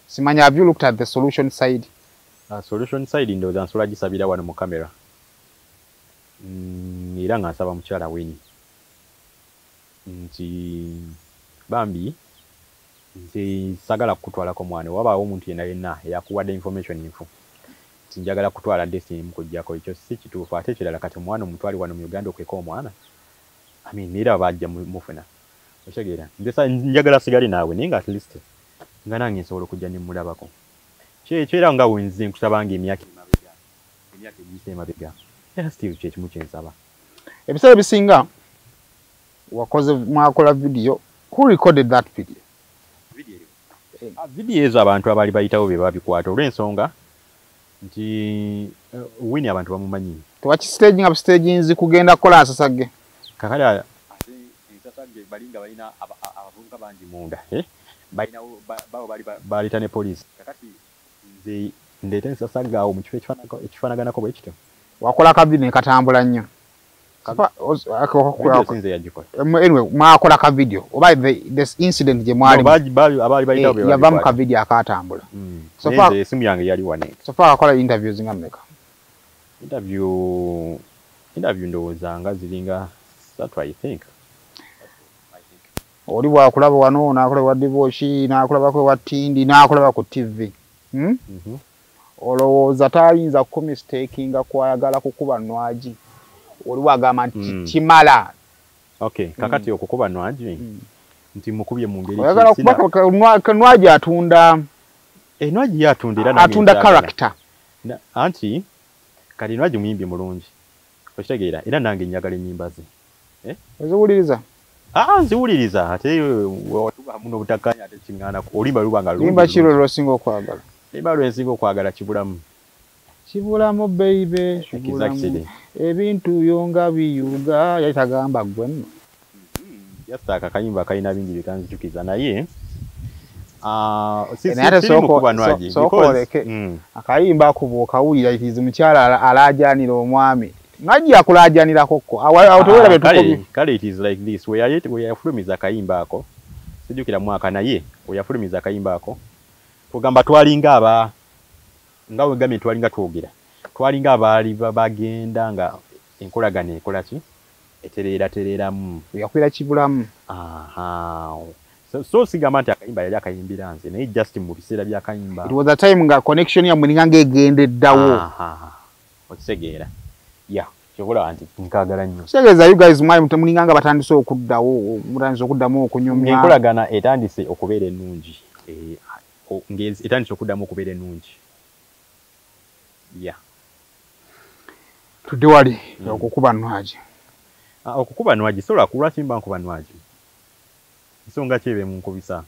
Simanya, have you looked at the solution side? Solution side ndowooza nsobola gisabira wano mu kamera. Era nga nsaba mukyala Winnie nti bambi nze sagala kukutwalako mwana, wabaawo omuntu yenna yenna eyakuwadde information nfu nti njagala kutwala Destiny mukuggyako, ekyo si kituufu. Ate ekirala kati omwana omutwale wano mu Uganda okweka omwana, I mean era bajja mufuna. Okitegeera? Nze njagala sigale naawe naye nga at least nga nange nsobola okujja ne mmulabako. Kyekyo era nga wenze nkusaba nga emyaka emabega, emyaka egiyise emabega, era still kyekimu kye nsaba. Ebiseera ebisinga wakoze mwakola video, who recorded that video? Video ezo abantu abaali bayitawo be babikwata olw'ensonga nti Winnie abantu bamumanyi. Tewakistaging upstaginzi kugenda kukola nsasagge. Kakati ate ensasagge balinga balina abavubuka bangi munda, balinawo bawo bali baleeta ne poliisi. Kakati nze ndeeta ensasagge awo mu kifo ekifaanaganako bwe kityo. Wakola ka video ne katambula nnyo. Video sinze yagikola. Anyway, mwakola ka video oba this incident gye mwali abaali bayitawo be yava mu ka video akatambula. So far esimu yange yali wane. So far wakola interviews nga mmeka? Interview ndowooza nga ziringa 3 I think. Oli bwakulaba wano n'akulaba wa Divoshi n'akulabako wa Tindi n'akulaba ku TV. Olowooza tayinza kumistakinga kwayagala kukuba Nwagi? Oli bwagamba nti kimala. Okay, kakati okukuba Nwagi nti mukubye mu ngeri oyagala kuba Nwagi atunda. Nwagi yatunda era nange atunda character. Anti kati Nwagi muyimbi mulungi. Okitegeera? Era nange njagala ennyimba ze. Oziwuliriza? Nziwuliriza ate watuba muno obutakkaanya ate kiŋŋaana oluyimba luba nga lulungi. Luyimba ki lwe lw'osinga okwagala? Luyimba lwe nsinga okwagala Kibulamu. Kibulamu baby, kibulamu. Ebintu byo nga biyuga, yali tagamba ggwe nno. Just akakayimba kalina bingi bye kanzijukiza naye sooka oleke akayimba ako bw'okawulira itizi mukyala alaajanira omwami. Nwagi akulaajanirako ko. Awo tewera bye tukobi. Kale it is like this. We yafulumiza akayimba ako. Sijjukira mwaka naye we yafulumiza akayimba ako. Kugamba twalinga aba nga wegambye twalinga twogera. Twalinga abaali bagenda nga enkolagana ekola ki? Etereera-tereeramu. Yakwira kibulamu. Aha. So sigamba nti akayimba yali akayimbira nze, naye just mu biseera by'akayimba. It was a time nga connection yammwe ninga ng'egendeddawo. Aha. Okitegeera. Yeah. Kyobola nti nkaagala nnyo. Kitegeeza you guys mwali mulinga nga batandise okuddawo, mutandise okuddamu okunyumya. Enkolagana etandise okubeera ennungi. Etandise okuddamu okubeera ennungi. Yeah. Tudde wali okukuba Nwagi. Okukuba Nwagi sola lwaki mba nkuba Nwagi? Nsonga ki ebe munkubisa?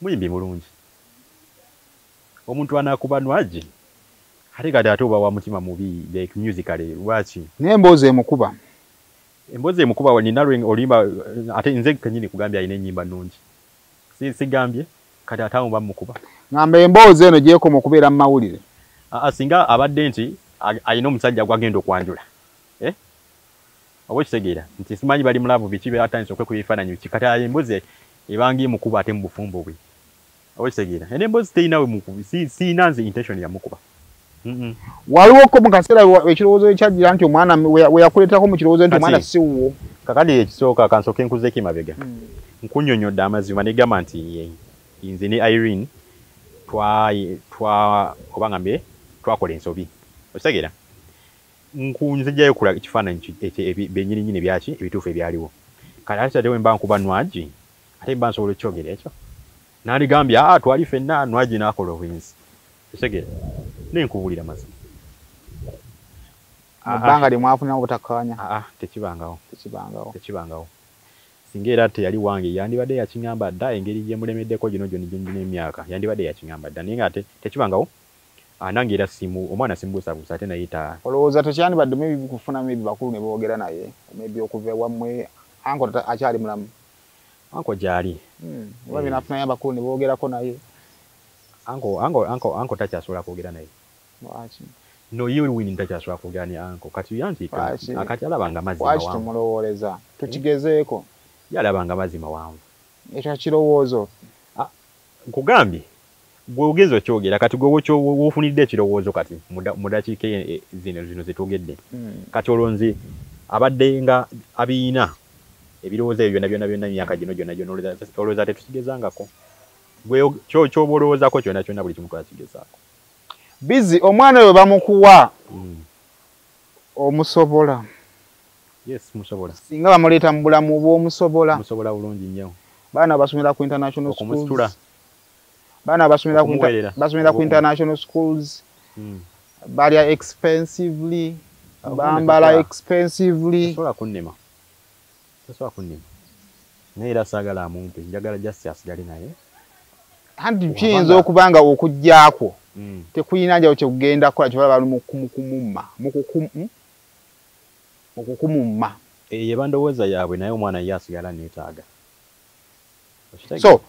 Muyimbi mulungi. Omuntu anaakuba Nwagi ate kati ate oba wa mutima mubi like musically lwaki? Naye emboozi emukuba. Emboozi emukuba nina oluyimba ate nze kennyini kugambye alina ennyimba nnungi. Sigambye kati ate awo bamukuba. Ngamba emboozi eno gy'ekoma okubeera mu mawulire. Singa abadde nti alina omusajja gw'agenda okwanjula. Oba okitegeera nti simanyi bali mu love biki batandise okwekuba ebifaananyi biki kati emboozi ebanga emukuba ate mu bufumbo bwe. Oba okitegeera era emboozi terina we mukubi siyina nze intention yamukuba. Waliwo ko mu kaseera ekirowoozo ekyajjira nti omwana we yakuleetako mu kirowoozo nti omwana si wuwo. Kakati ekisooka kansooke nkuzeeko emabega. Nkunnyonnyodde amazima ne gamba nti nze ne Irene oba ngambe twakola ensobi. Okitegeera? Nzijjayo kula ekifaananyi byennyininyini byaki ebituufu ebyaliwo. Kati ate ate bwe mba nkuba Nwagi ate mba nsobola okukyogera ekyo. Nandigambye twali ffenna Nwagi n'akola obwenzi. Okitegeera? Naye nkubuulira mazima. Mu bbanga lye mwafuniramu obutakkaanya? Tekibangawo. Tekibangawo. Tekibangawo. Singa era teyali wange yandibadde yakiŋŋamba dda engeri gye mulemeddeko gino gyonna gyonna emyaka yandibadde yakiŋŋamba dda naye ng'ate tekibangawo. Nange era omwana simubuusabuusa ate naye ta. Olowooza tekyandibadde maybe kufuna maybe bakulu ne boogera naye maybe okuva ewammwe uncle akyali mulamu? Uncle gy'ali. Oba binaafunayo abakulu ne boogerako naye. Uncle takyasobola kwogera naye. Lwaki? No, ye winnie takyasobola kwogera ne uncle. Kati yanti kati alabanga amazzi mawanvu. Lwaki tumulowooleza? Tukigezeeko. Ye alabanga amazzi mawanvu. Ekyo kirowoozo. Nkugambye gwe ogenza okyogera kati gwe wofunidde ekirowoozo kati mu ddakiika zino ze twogedde. Kati olwo nze abadde nga abiina ebirowoozo ebyo byonna byonna byonna emyaka gino gyonna gyonna olowooza tetukigezangako. Gwe ky'oba olowoozaako kyonna kyonna buli kimu twakigezaako. Busy omwana oyo bamukuwa omusobola. Yes, musobola. Singa bamuleeta mu bulamu bw'omusobola. Musobola bulungi nnyo. Baana basomera ku international schools. Baana basomera ku international schools. Balya expensively, bambala expensively. Tasobola kunnema. Tasobola kunnema. Naye era saagala amumpe, njagala just asigale naye. Anti kiyinza okuba nga okuggyako tekuyina njawulo kyekugenda kukola kyebala bali mu kumumma. Mu kukumumma. Eyo eba ndowooza yaabwe naye omwana ye asigala neetaaga. So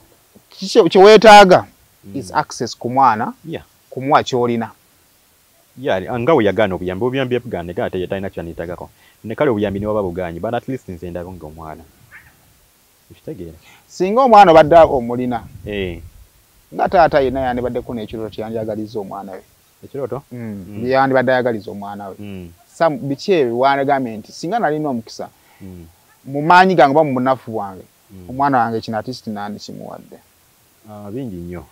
kye weetaaga is access ku mwana, kumuwa ky'olina. Yeah, nga we yagaana obuyambi, obuyambi yabugaana ate talina kyanneetaagako. Ne kale obuyambi ne bwaba bugaanyi, but at least nze ndaba ng'omwana. Okitegeera? Singa omwana obadde omulina, nga taata yenna yandibaddeko n'ekirooto kye yandyagalizza omwana we. Ekirooto? Bye yandibadde ayagaliza omwana we. Biki ebyo wandigambye nti singa nalina omukisa mu maanyi gange oba mu bunafu bwange, omwana wange kino at least nandikimuwadde. Bingi nnyo.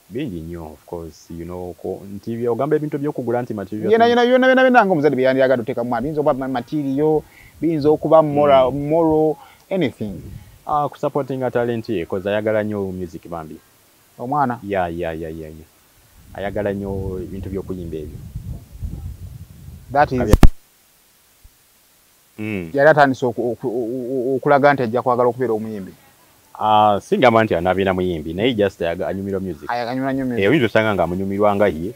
Bingi nnyo of course, you know, nti ogamba ebintu by'okugula nti material. Byonna byonna byonna byonna byonna ng'omuzadde bye yandyagadde oteeka mu mwana, biyinza okuba material, biyinza okuba moral, anything. Kusupportinga talent ye, 'cause ayagala nnyo music bambi. Omwana? Yeah. Ayagala nnyo ebintu by'okuyimba ebyo. That is yali atandise okulaga nti ajja kwagala okubeera omuyimbi. Singamba nti anaabeera muyimbi naye just anyumirwa music. Anyumirwa nnyo music. Oyinza osanga ng'amunyumirwa nga ye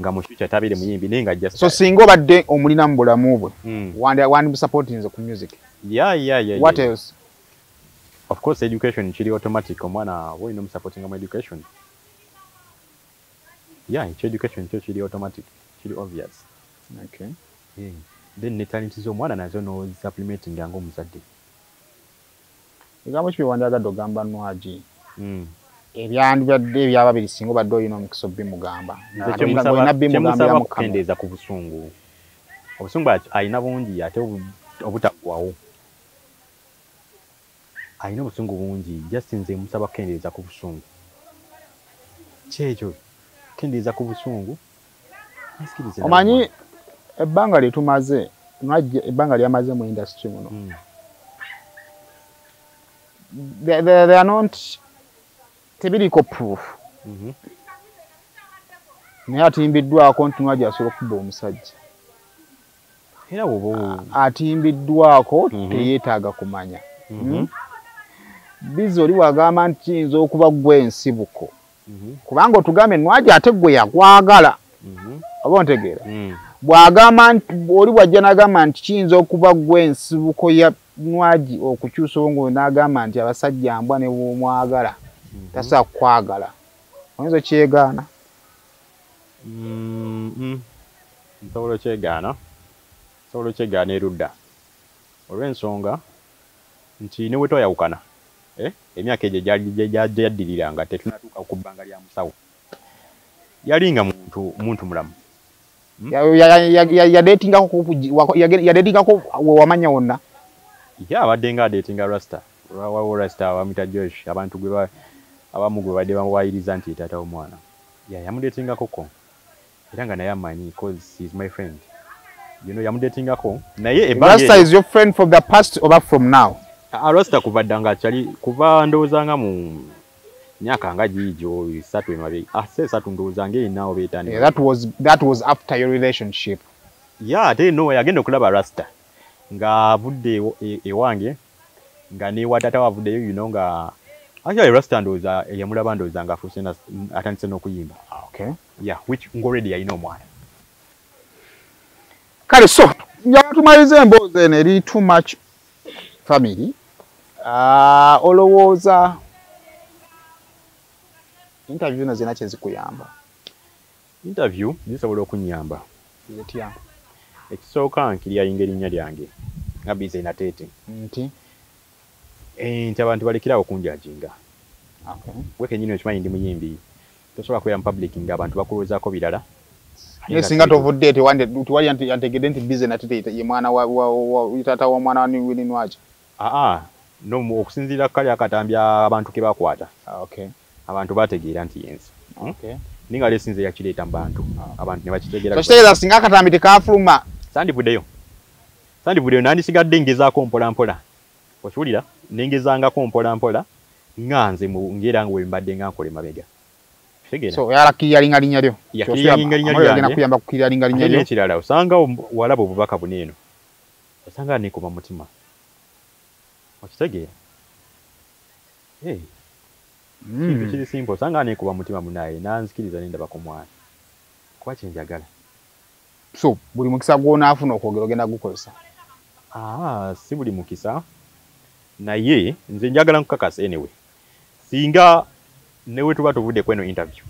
nga mu future tabeere muyimbi naye nga just. So singa obadde omulina mu bulamu bwe, wandimusupportinze ku music. Yeah. What else? Of course education kiri automatic, omwana oba olina omusupportinga mu education. Yeah, ekyo education kyo kiri automatic, kiri obvious. Okay. Yeah. Then ne talent z'omwana nazo n'osupplementinga ng'omuzadde. Ebigambo ki bye wandyagadde ogamba Nwagi? Ebyandibadde ebyababiri singa obadde olina omukisa obbimugamba. Nze kyemusaba kukendeeza ku busungu. Obusungu alina bungi ate obutaggwawo. Alina obusungu bungi, just nze musaba kukendeeza ku busungu. Kyekyo, kendeeza ku busungu. Omanyi ebbanga lye tumaze, ebbanga lyamaze mu industry muno. They are not tebiriko proof. Naye atimbiddwako nti Nwagi asobola okukuba omusajja. Era bw'oba atimbiddwako teyeetaaga kumanya. Bizzy oli wagamba nti kiyinza okuba ggwe ensibuko. Kubanga otugambye Nwagi ate ggwe yakwagala. Oba ontegeera? Bw'agamba nti oli bw'ajja n'agamba nti kiyinza okuba ggwe ensibuko ya Nwagi okukyusa obwongo n'agamba nti abasajja mbwa ne bw'omwagala tasobola kukwagala. Oyinza okyegaana? Nsobola okyegaana. Nsobola okyegaana erudda. Olw'ensonga nti ne bwe twayawukana, emyaka egyo gyaddirira nga tetunnatuuka ku bbanga lya musawo. Yali nga muntu mulamu. Yadeetingako wewamanya wonna? Ye abadde nga adeetinga Rasta. Waliwo Rasta bamuyita Josh, abantu gwe abamu gwe badde bamuwaayiriza nti ye taata w'omwana. Yamudeetingako ko. Era nga naye amanyi cause he is my friend. You know, yamudeetingako naye ebbanga Rasta is your friend from the past oba from now? Rasta kuva dda nga akyali, kuva ndowooza nga mu myaka nga giigyo 3 emabega. Si 3 ndowooza ng'erina oba 5. Yeah, that was after your relationship. Yeah, ate no, yagenda okulaba Rasta ng'avudde ewange nga ne wa taata we avuddeyo, you know, nga actually Rasta ndowooza yamulaba ndowooza ng'afuuse atandise n'okuyimba. Okay. Yeah, which already yalina omwana. Kale so njagala tumalirize emboozi eno eri too much family. Olowooza interview zino zirina kye zikuyamba? Interview zisobola okunnyamba. Zitya? Ekisooka nkiryalinga erinnya lyange nga Bizzy Nateete. Nti? Nti abantu balekere awo okunjajinga. Okay. Gwe kennyini okimanyi ndi muyimbi. Tosobola kubeera mu public ng'abantu bakulowoozaako birala. Naye singa tovudde tewali yantegedde nti Bizzy Nateete ye mwana wa taata w'omwana wa Winnie Nwagi. No, okusinziira ku kali akatambi abantu ke bakwata. Okay. Abantu bategeera nti yensi. Okay. Naye nga lesinze yakireeta mu bantu. Abantu ne bakitegeera. So kitegeeza singa akatambi tekaafuluma. Sandivuddeyo. Sandivuddeyo nandisigadde ngezaako mpola mpola. Okiwulira? Nengezangako mpola mpola nga nze ngera nga bwe mbadde nga nkola emabega. Kitegeera? So oyagala kukiryalinga linnya lyo? Yakiryalinga linnya lyange. Agenda kuyamba kukiryalinga linnya lyo. N'ekirala osanga walaba obubaka buno eno. Osanga neekuba mutima. Okitegeera? Kintu kiri simple. Osanga neekuba mutima munaaye nanzikiriza ne ndaba ku mwana. Kuba kye njagala. So buli mukisa gw'onaafuna okwogera ogenda gukozesa? Si buli mukisa. Naye nze njagala nkukakasa anyway. Singa ne we tuba tuvudde ku eno interview,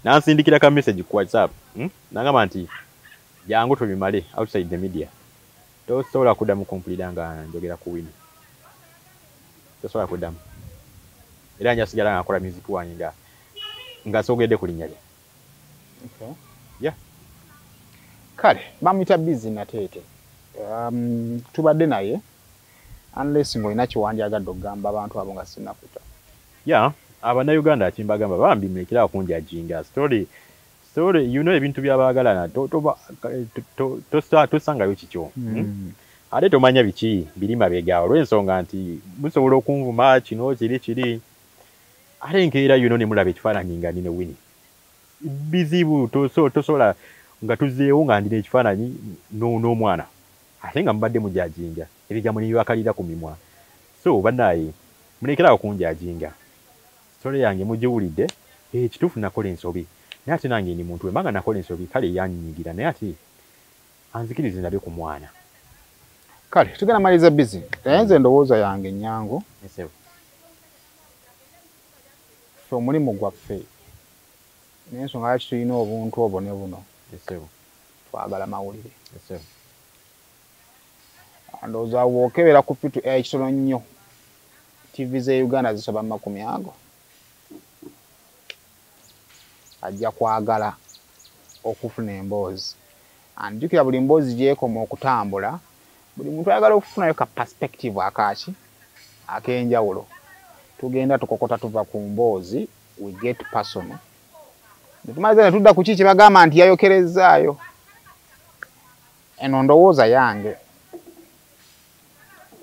nansindikira ka message ku WhatsApp, nangamba nti jangu tubimale outside the media. Tosobola kuddamu kumpulira nga njogera ku Winnie. Tosobola kuddamu. Era njasigala nga nkola music wange nga soogedde ku linnya lye. Okay. Yeah. Kale bamuyita Bizzy Nateete. Tubadde naye unless ng'olina kyewandyagadde okugamba abantu abo nga sinnakuta. Yeah, Abannayuganda kimbagamba bambi mulekere awo okunjajinga. Story, you know, ebintu by'abaagalana tosangayo kikyo. Ate tomanya biki biri mabega olw'ensonga nti musobola okunvuma kino kiri kiri. Ate nkeera you know ne mulaba ekifaananyi nga ndi ne Winnie. Bizibu tosobola nga tuzzeewo nga ndi n'ekifaananyi n'omwana. Ate nga mubadde mujajinga ebigambo ne bibakalira ku mimwa. So bannaaye mulekere awo okunjajinga. Story yange mugiwulidde, kituufu nakola ensobi. Naye ate nange ndi muntu wembanga nakola ensobi kale yannyigira naye ate anzikirize ndabe ku mwana. Kale tugenda maliriza Bizzy. Naye nze endowooza yange nnyangu. Ffe omulimu gwaffe n'ensonga lwaki tulina obuntu obwo ne buno. Twagala mawulire. Ndowooza bw'okebera ku P2 ekitono nnyo TV z'e Uganda zisoba 20 ago. Ajja kwagala okufuna emboozi. Anjjukira buli mboozi gy'ekoma okutambula Buli muntu ayagala okufunayo ka perspective akaki ak'enjawulo. Tugenda tukokota tuva ku mboozi, we get personal. Ne tumaliza ne tudda ku ki kye bagamba nti yayokerezaayo. Eno ndowooza yange.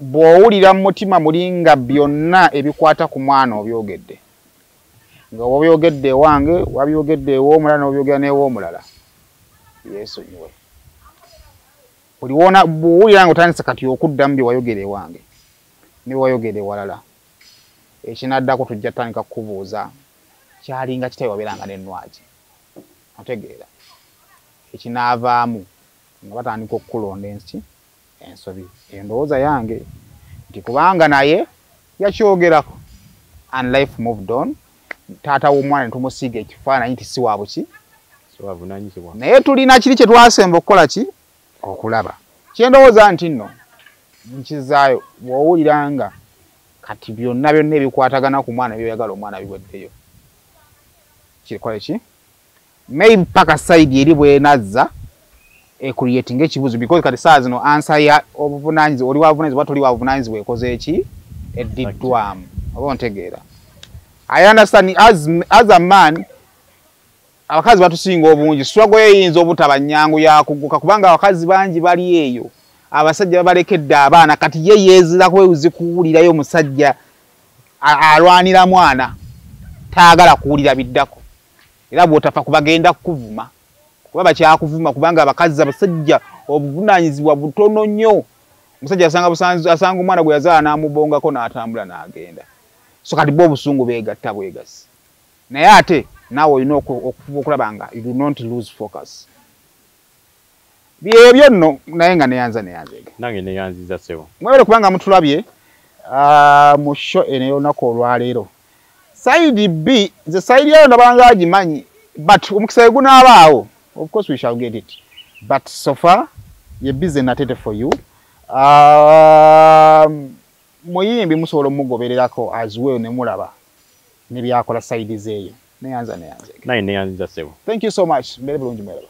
Bw'owulira mu mutima muli nga byonna ebikwata ku mwana obyogedde, nga wabyogedde ewange, wabyogedde ew'omulala, n'obyogera n'ew'omulala, yeesonyiwe. Buli wona bw'owulira nga otandise kati okuddamu bye wayogera ewange ne bye wayogera ewalala, ekinaddako tujja tutandika kukubuuza kyalinga kitawe wabeeranga n'ennwagi. Otegeera ekinaavaamu nga batandika okukulonda ensi ensobi. Endowooza yange nti kubanga naye yakyogerako and life moved on, taata w'omwana ne tumusiiga ekifaananyi nti si wa buki, naye tulina kiri kye twasemba okukola ki okulaba. Kyendowooza nti nno nkizaayo, bw'owulira nga kati byonna byonna ebikwatagana ku mwana byoyagala omwana biweddeyo, kirikole ki maybe paka side eri bwenazza ecreating ekibuzo, because kati saa zino answer ya obuvunaanyizibwa, oli wabuvunaanyizibwa toli wabuvunaanyizibwa, ekoze eki eddiddwamu. Oba ontegeera? I understand as a man, abakazi batusinga obungi, struggle eyinza obutaba nnyangu yakugguka, kubanga abakazi bangi bali eyo abasajja babalekedde abaana, kati ye yeezira kwewuzi kuwulirayo omusajja alwanira mwana, taagala kuwulira biddako. Era bw'otafa kubagenda kukuvuma, kuba bakyakuvuma, kubanga abakazi abasajja obuvunaanyizibwa butono nnyo. Omusajja asanga busanzi, asanga omwana gwe yazaala n'amubongako n'atambula n'agenda. So kati bo obusungu beegatta bwegasi, naye ate naawe olina okufuba okulaba nga you do not lose focus. Byebyo nno, naye nga neyanza neyanzeege. Nange neyanziza ssebo. Mwebale kubanga mutulabye mu show eno ey'olunaku olwaleero. Side B, nze side yayo ndabanga agimanyi, but omukisa we gunaabaawo, of course we shall get it, but so far ye busy natete for you. Muyimbi musobola omugobererako as well ne mulaba ne byakola side zeeyo. Neyanza neyanzeege. Nange neyanziza ssebo. Thank you so much. Mbeere bulungi, mweraba.